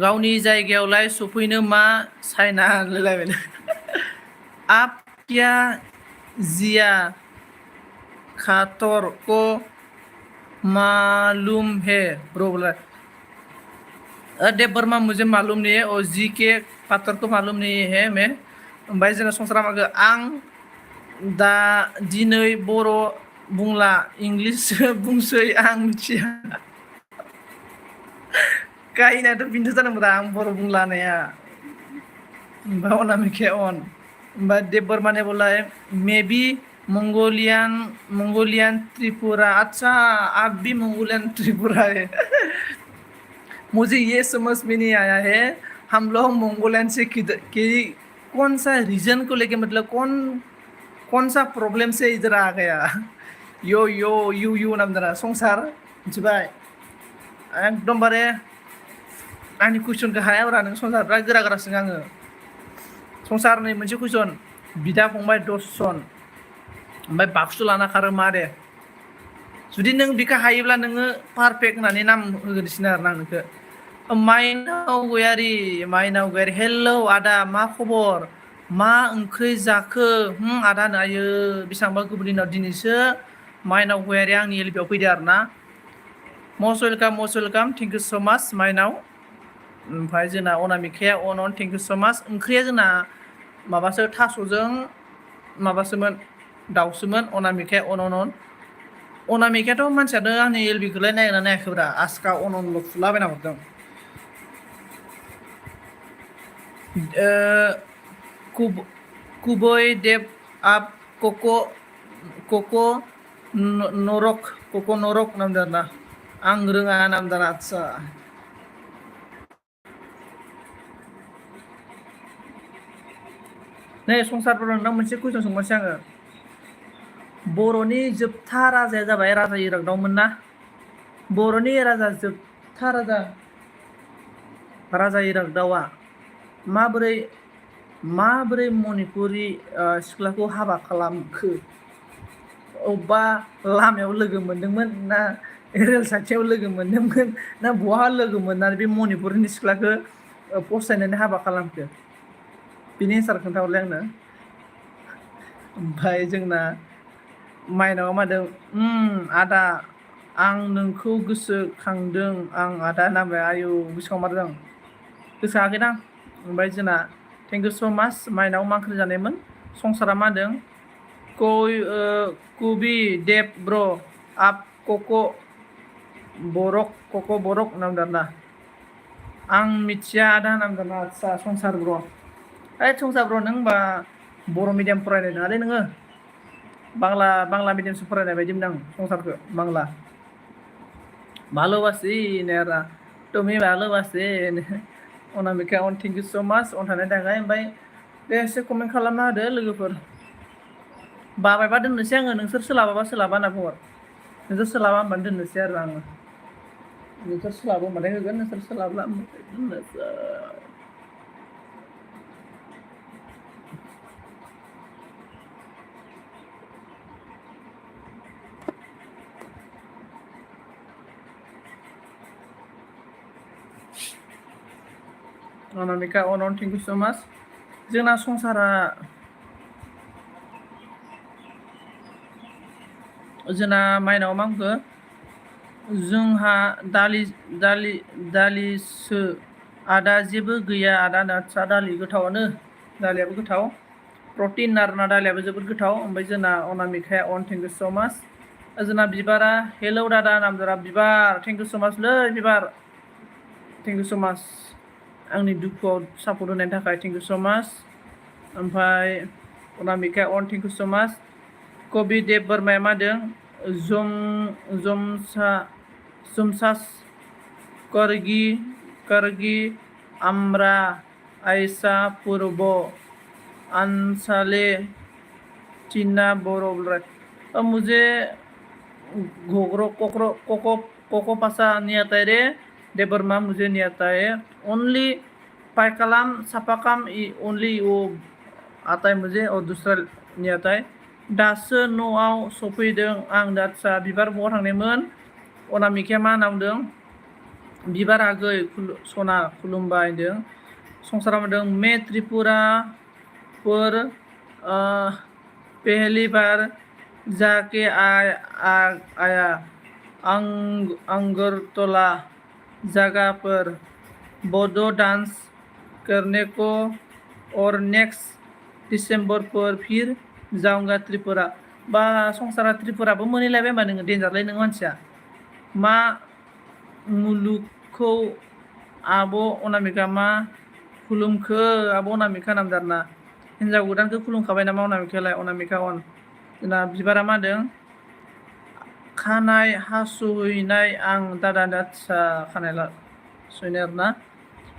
गावनि जायगायावलाय सफैनो मा चाइना होनलायलायबाय आप क्या जिया खातर को मालूम है ब्रो बोला देव वर्मा मुझे मालूम नहीं है और जी के पात्र को मालूम नहीं है मैं ओमफ्राय जोंना संसारा मागो आं दा दिनै बर' बुंला इंलिससो बुंसै आं मिथिया गायनायाथ' बिनोथ' जादोंब्रा आं बर' बुंला होननाया ओमफ्राय अनामिकाया अन ओमफ्राय देव वर्माने बोलाय मे बी मंगोलियन त्रिपुरा अच्छा आप भी मंगोलियन त्रिपुरा है मुझे ये समझ में नहीं आया है हम लोग मंगोलियन से कौन सा रीजन को लेके मतलब कौन सा प्रॉब्लम से इधर आ गया यू नाम दाना संसार मिथिबाय एकदमबारे आंनि कुइसनखौ हायाब्रा नों संसार बिराद गोरा गोरा सोङो आङो संसार नै मोनसे कुइसन बिदा फंबाय 10 जन ओमफ्राय बाक्सु लाना खारो मा दे जुदि नों बिखौ हायोब्ला नोङो पारफेक्ट होननानै नाम होगोनसिनो आरोना आं नोंखौ माइनाव गयारि हेलौ आदा मा खबर मा ओंख्रि जाखो आदा आयो बेसेबांबा गोबावनि उनाव दिनैसो माइनाव गयारि आंनि एलपिआव फैदो आरोना मस्ट वेलकाम थेंक इउ स' माच माइनाव ओमफ्राय जोंना अनामिकाया अन थेंक इउ स' माच ओंख्रिया जोंना माबासो थास'जों माबासोमोन दाउसोमोन अनामिकाया अन अनामिकायाथ' मानसियानो आंनि एलबिखौलाय नायना नायाखैब्रा आसका अनल' फुलाबायना हरदों कुबै देव आप कोको नरक नामदार ना आं रोङा नामदार आदसा नै संसारफोर नोंनाव मोनसे कुइसन सोंबासै आङो बर'नि जोबथा राजाया जाबाय राजा इरागदावमोन ना बर'नि जोबथा राजा इरागदावा माबोरै मणिपुरि सिख्लाखौ हाबा खालामखो अबेबा लामायाव लोगो मोनदोंमोन ना रेल साइथिंआव लोगो मोनदोंमोन ना बहा लोगो मोननानै बे मणिपुरनि सिख्लाखौ फसायनानै हाबा खालामखो बिनि एन्सार खोन्थाहरलाय आंनो ओमफ्राय जोंना माइनावा मा होनदों आदा आं नोंखौ गोसोखांदों आं आदा नामबाय आयु गोसोखांमारदों गोसोखाङाखैदां ओमफ्राय जोंना थेंक इउ स' माच माइनाव मा ओंख्रि जानायमोन संसारा मा होनदों कुबी देव ब्र आप कक' बरक नामदारना आं मिथिया आदा नामदारना आदसा संसार ब्र संसार ब्र नों होनबा बर' मिडियाम फरायनाय नङालै नोङो बांला मिडियामसो फरायनाय बायदि मोनदों आं संसारखौ बांला ভালোবাসি नेरा তুমি ভালোবাসে अनामिका अन थेंक इउ सो माच अन थानायनि थाखाय ओमफ्राय दे एसे कमेन्ट खालामना होदो लोगोफोर बाबायबा दोननोसै आङो नोंसोर सोलाबाबा सोलाबा होनना बुंहर नोंसोर सोलाबा होनबानो दोननोसै आरो आङो नोंसोर सोलाबो होनबाथाय होगोन नोंसोर सोलाबला होनबाथाय दोननोसै अनामिका अन थेंक इउ सो माच जोंना संसारा जोंना माइनाव मा बुंखो जोंहा दालिसो आदा जेबो गैया आदा आदसा दालि गोथावानो दालियाबो गोथाव प्रटिन आरोना दालियाबो जोबोद गोथाव ओमफ्राय जोंना अनामिकाया अन थेंक इउ सो माच जोंना बिबारा हेलौ दादा नामदारा बिबार थेंक इउ सो माच लै बिबार थेंक इउ सो माच आंनि दुखुआव सापर्ट होनायनि थाखाय थेंक इउ सो माच ओमफ्राय अनामिकाया अन थेंक इउ सो माच कबि देब बोरमाया मा होनदों जमसास करगी आमरा आयसा पूर्व अंसाले टीना बोरोब्राय मुझे कोको पासा नहीं आता है रे देबरमा मुझे नहीं आता है ओनली पायकालाम सापाकाम ओनली वो आता है मुझे और दूसरा नहीं आता है दासो न'आव सफैदों आं दासा बिबार बहा थांनायमोन अनामिकाया मा होनना बुंदों बिबार आगै सना खुलुमबाय होनदों संसारा बुंदों मे त्रिपुरा पर पहली बार जाके आया अंगरतला जगह पर बोडो डांस करने को और नेक्स्ट दिसंबर पर फिर जाऊंगा त्रिपुरा बा संसारा त्रिपुराबो मोनहैलायबाय होनबा नोङो डेन्जारलै नों मानसिया मा मुलुगखौ आब' अनामिका मा खुलुमखो आब' अनामिका नामदारना हिन्जाव गोदानखौ खुलुमखाबाय नामा अनामिकायालाय अनामिका अन जोंना बिबारा मा होनदों खानाय हास'हैनाय आं दादा दादसा खानाय सुहैनाय आरोना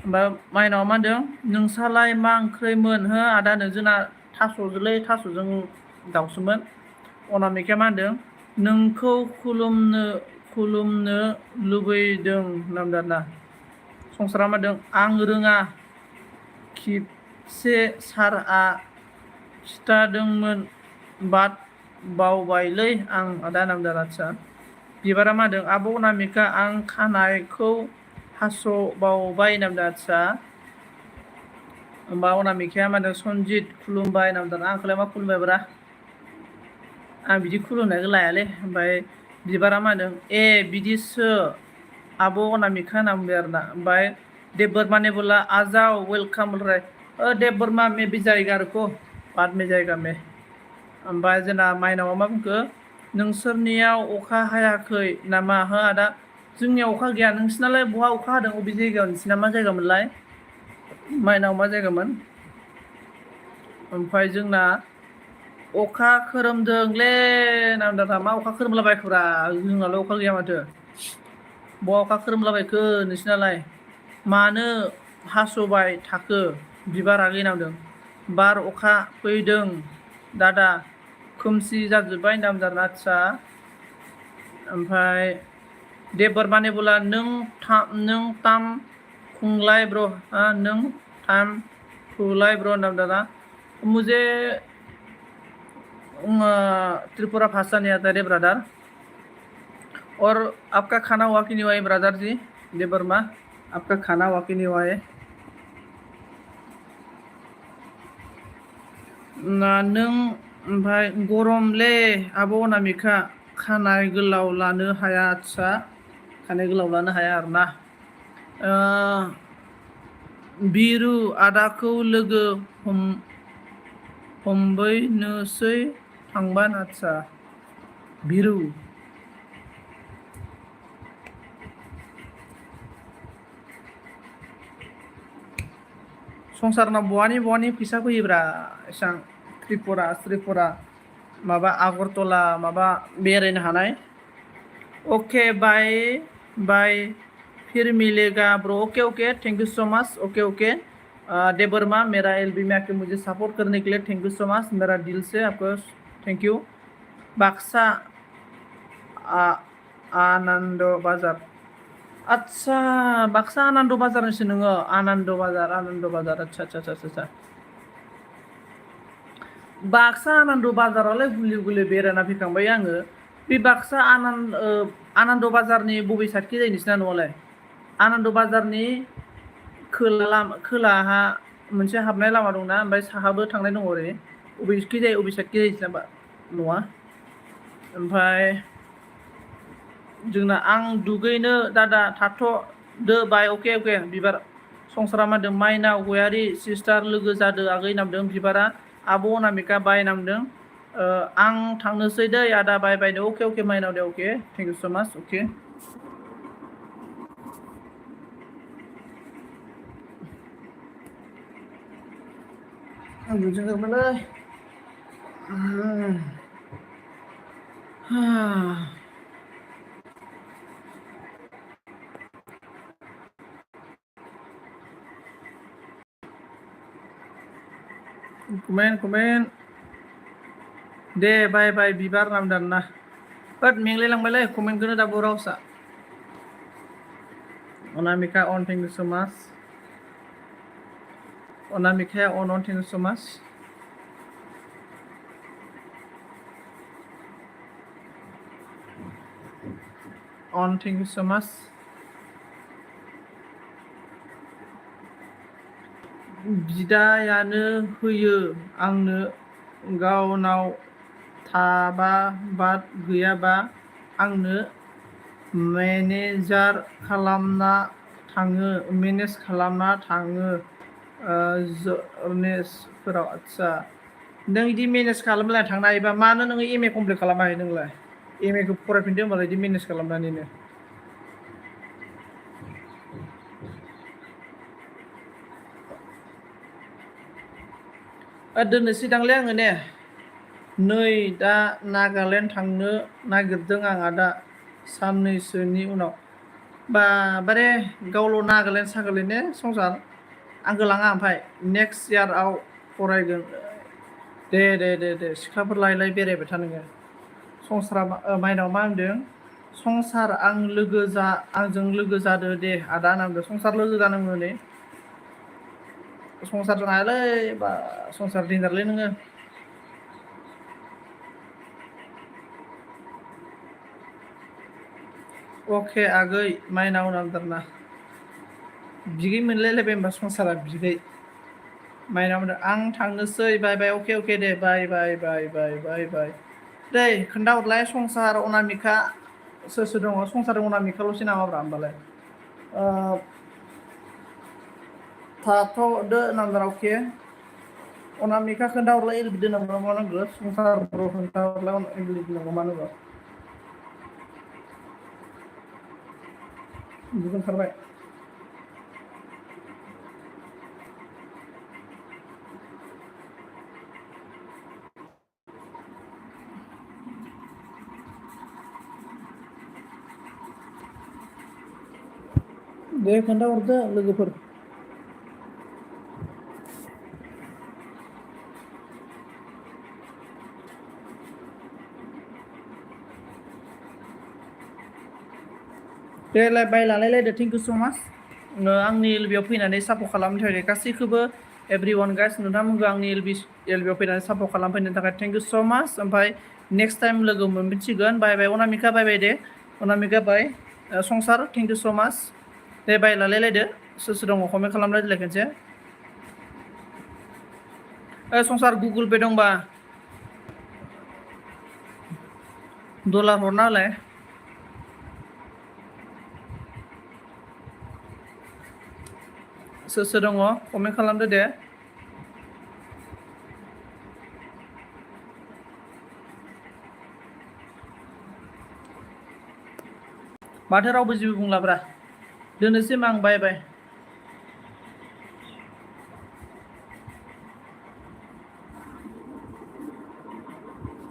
ओमफ्राय माइनावा मा होनदों नोंसालाय मा ओंख्रिमोन हो आदा जोंना थास'जोंलै थास'जों दाउसोमोन अनामिकाया मा होनदों नोंखौ खुलुमनो लुबैदों नामदारना संसारा मा होनदों आं रोङा खेबसे सारआ खिथादोंमोन बाट बावबायलै आं आदा नामदार आदसा बिबारा मा होनदों आब' अनामिका आं खानायखौ हास'बावबाय नामदार आदसा होमबा अनामिकाया मा होनदों सनजित खुलुमबाय नामदार आंखौलाय मा खुलुमबायब्रा आं बिदि खुलुमनायखौ लायालै ओमफ्राय बिबारा मा होनदों ए बिदिसो आब' अनामिका होनना बुंबाय आरोना ओमफ्राय देब बोरमा ने बोला आजाओ वेलकाम बोल रहा है देब बोरमा में भी जाएगा रुको बाद में जाएगा में ओमफ्राय जोंना माइनावा मा बुंखो नोंसोरनियाव अखा हायाखै नामा हो आदा जोंनियाव अखा गैया नोंसिनालाय बहा अखा हादों अबे जायगायाव नोंसिना मा जायगामोनलाय माइनाव मा जायगामोन ओमफ्राय जोंना अखा खोरोमदोंलै नामदारा मा अखा खोरोमलाबायखोब्रा जोंनालाय अखा गैया माथो बहा अखा खोरोमलाबायखो नोंसिनालाय मानो हास'बाय थाखो बिबार आगै नामदों बार अखा फैदों दादा खोमसि जाजोब्बाय नामदार आदसा ओमफ्राय देब बोरमाने बोला नों थाम खुंलाय ब्र नों थाम खुलाय ब्र नामदारा मुझे त्रिपुरा भाषा नहीं आता रे ब्रदर और आपका खाना हुआ कि नहीं हुआ है ब्रदर जी देब बोरमा आपका खाना हुआ कि नहीं हुआ है नों ओमफ्राय गरमलै आब' अनामिका खानाय गोलाव लानो हाया आदसा खानाय गोलाव लानो हाया आरोना बिरु आदाखौ लोगो हमबैनोसै थांबान आदसा बिरु संसारनाव बहानि फैसा फैयोब्रा एसां त्रिपुरा माबा आगरतला माबा बेरायनो हानाय ओके बाय फिर मिलेगा bro okay thank you so much okay Debbarma मेरा एलबी में आके मुझे सपोर्ट करने के लिए थैंक यू सो मच मेरा दिल से आपको थैंक यू बाक्सा आनंद बाजार अच्छा बाक्सा आनंद बाजार से नोङो आनंद बाजार अच्छा बाक्सा आनंद बाजारावलाय गुलि बेरायना फैखांबाय आङो बे बाक्सा आनंद बाजारनि बबे साइडखि जायो नोंसिना न'आलाय आनंद बाजारनि खोलाहा मोनसे हाबनाय लामा दंना ओमफ्राय साहाबो थांनाय दङ ओरै बबे साइडखि जायो नोंसिना न'आ ओमफ्राय जोंना आं दुगैनो दादा थाथ'दो बाय अके बिबार संसारा मा होनदों माइनाव गयारि सिस्टार लोगो जादो आगै नामदों बिबारा आब' अनामिका बाय नामदों आं थांनोसै दै आदा बाय दे अके माइनाव दे अके थेंक इउ स' माच अके आं बुजिगोरबायलै कमेन्ट दे बाय बिबार नामदां ना बाट मेंलायलांबायलै कमेन्टखौनो दाबो रावसा अनामिका अन थेंक इउ स' माच अनामिकाया अन थेंक इउ स' माच अन थेंक इउ स' माच बिदायानो होयो आंनो गावनाव थाबा बाट गैयाबा आंनो मेनेज खालामना थाङो जर्नेसफोराव आदसा नों इदि मेनेज खालामलाय थांनो हायोबा मानो नोङो एम ए कमप्लिट खालामनो हायो नोंलाय एम ए खौ फरायफिनदो होमबालाय इदि मेनेज खालामनानैनो दोननोसै दांलै आङो ने नै दा नागालेण्ड थांनो नागिरदों आं आदा साननैसोनि उनाव बारे गावल' नागालेण्ड ने संसार आंखौ लाङा ओमफ्राय नेक्स्ट इयाराव फरायगोन दे सिख्लाफोर लायलाय बेरायबाय था नोङो संसारा माइनाव मा होनदों संसार आंजों लोगो जादो दे आदा नामदों संसार लोगो जानांगौ नै संसारजों हायालै बा संसार देन्जारलै नोङो अके आगै माइनाव नामदारना बिगै मोनलायलायबाय होनबा संसारा बिगै माइनाव होनदों आं थांनोसै बाय अके दे बाय दे खोन्थाहरलाय संसार अनामिका सोर दङ संसार अनामिकाल'सै नामाब्रा होमबालाय थाथ'दो नामदार अके अनामिका खोन्थाहरलाय एलबि दोननांगौ मा नांगौ संसार बर' खोन्थाहरलाय एलबि दोननांगौ मा नांगौ बिदिनो ओंखारबाय दे खोन्थाहरदो लोगोफोर दे बाय लालायलायदो थेंक इउ स' माच आंनि एलबियाव फैनानै सापर्ट खालामनो थाखाय गासैखौबो एभ्रिवान गाइस नोंथांमोनखौ आंनि एलबियाव फैनानै सापर्ट खालामफैनो थाखाय थेंक इउ स' माच ओमफ्राय नेक्स्ट टाइम लोगो मोनफिनसिगोन बाय अनामिका बाय दे अनामिका बाय संसार थेंक इउ स' माच दे बाय लालायलायदो सोर दङ कमेन्ट खालामलायदोलाय खनसे संसार गुगोल पे दंबा डलार हरना होलाय सोर दङ कमेन्ट खालामदो दे माथो रावबो जेबो बुंलाब्रा दोननोसै मा आं बाय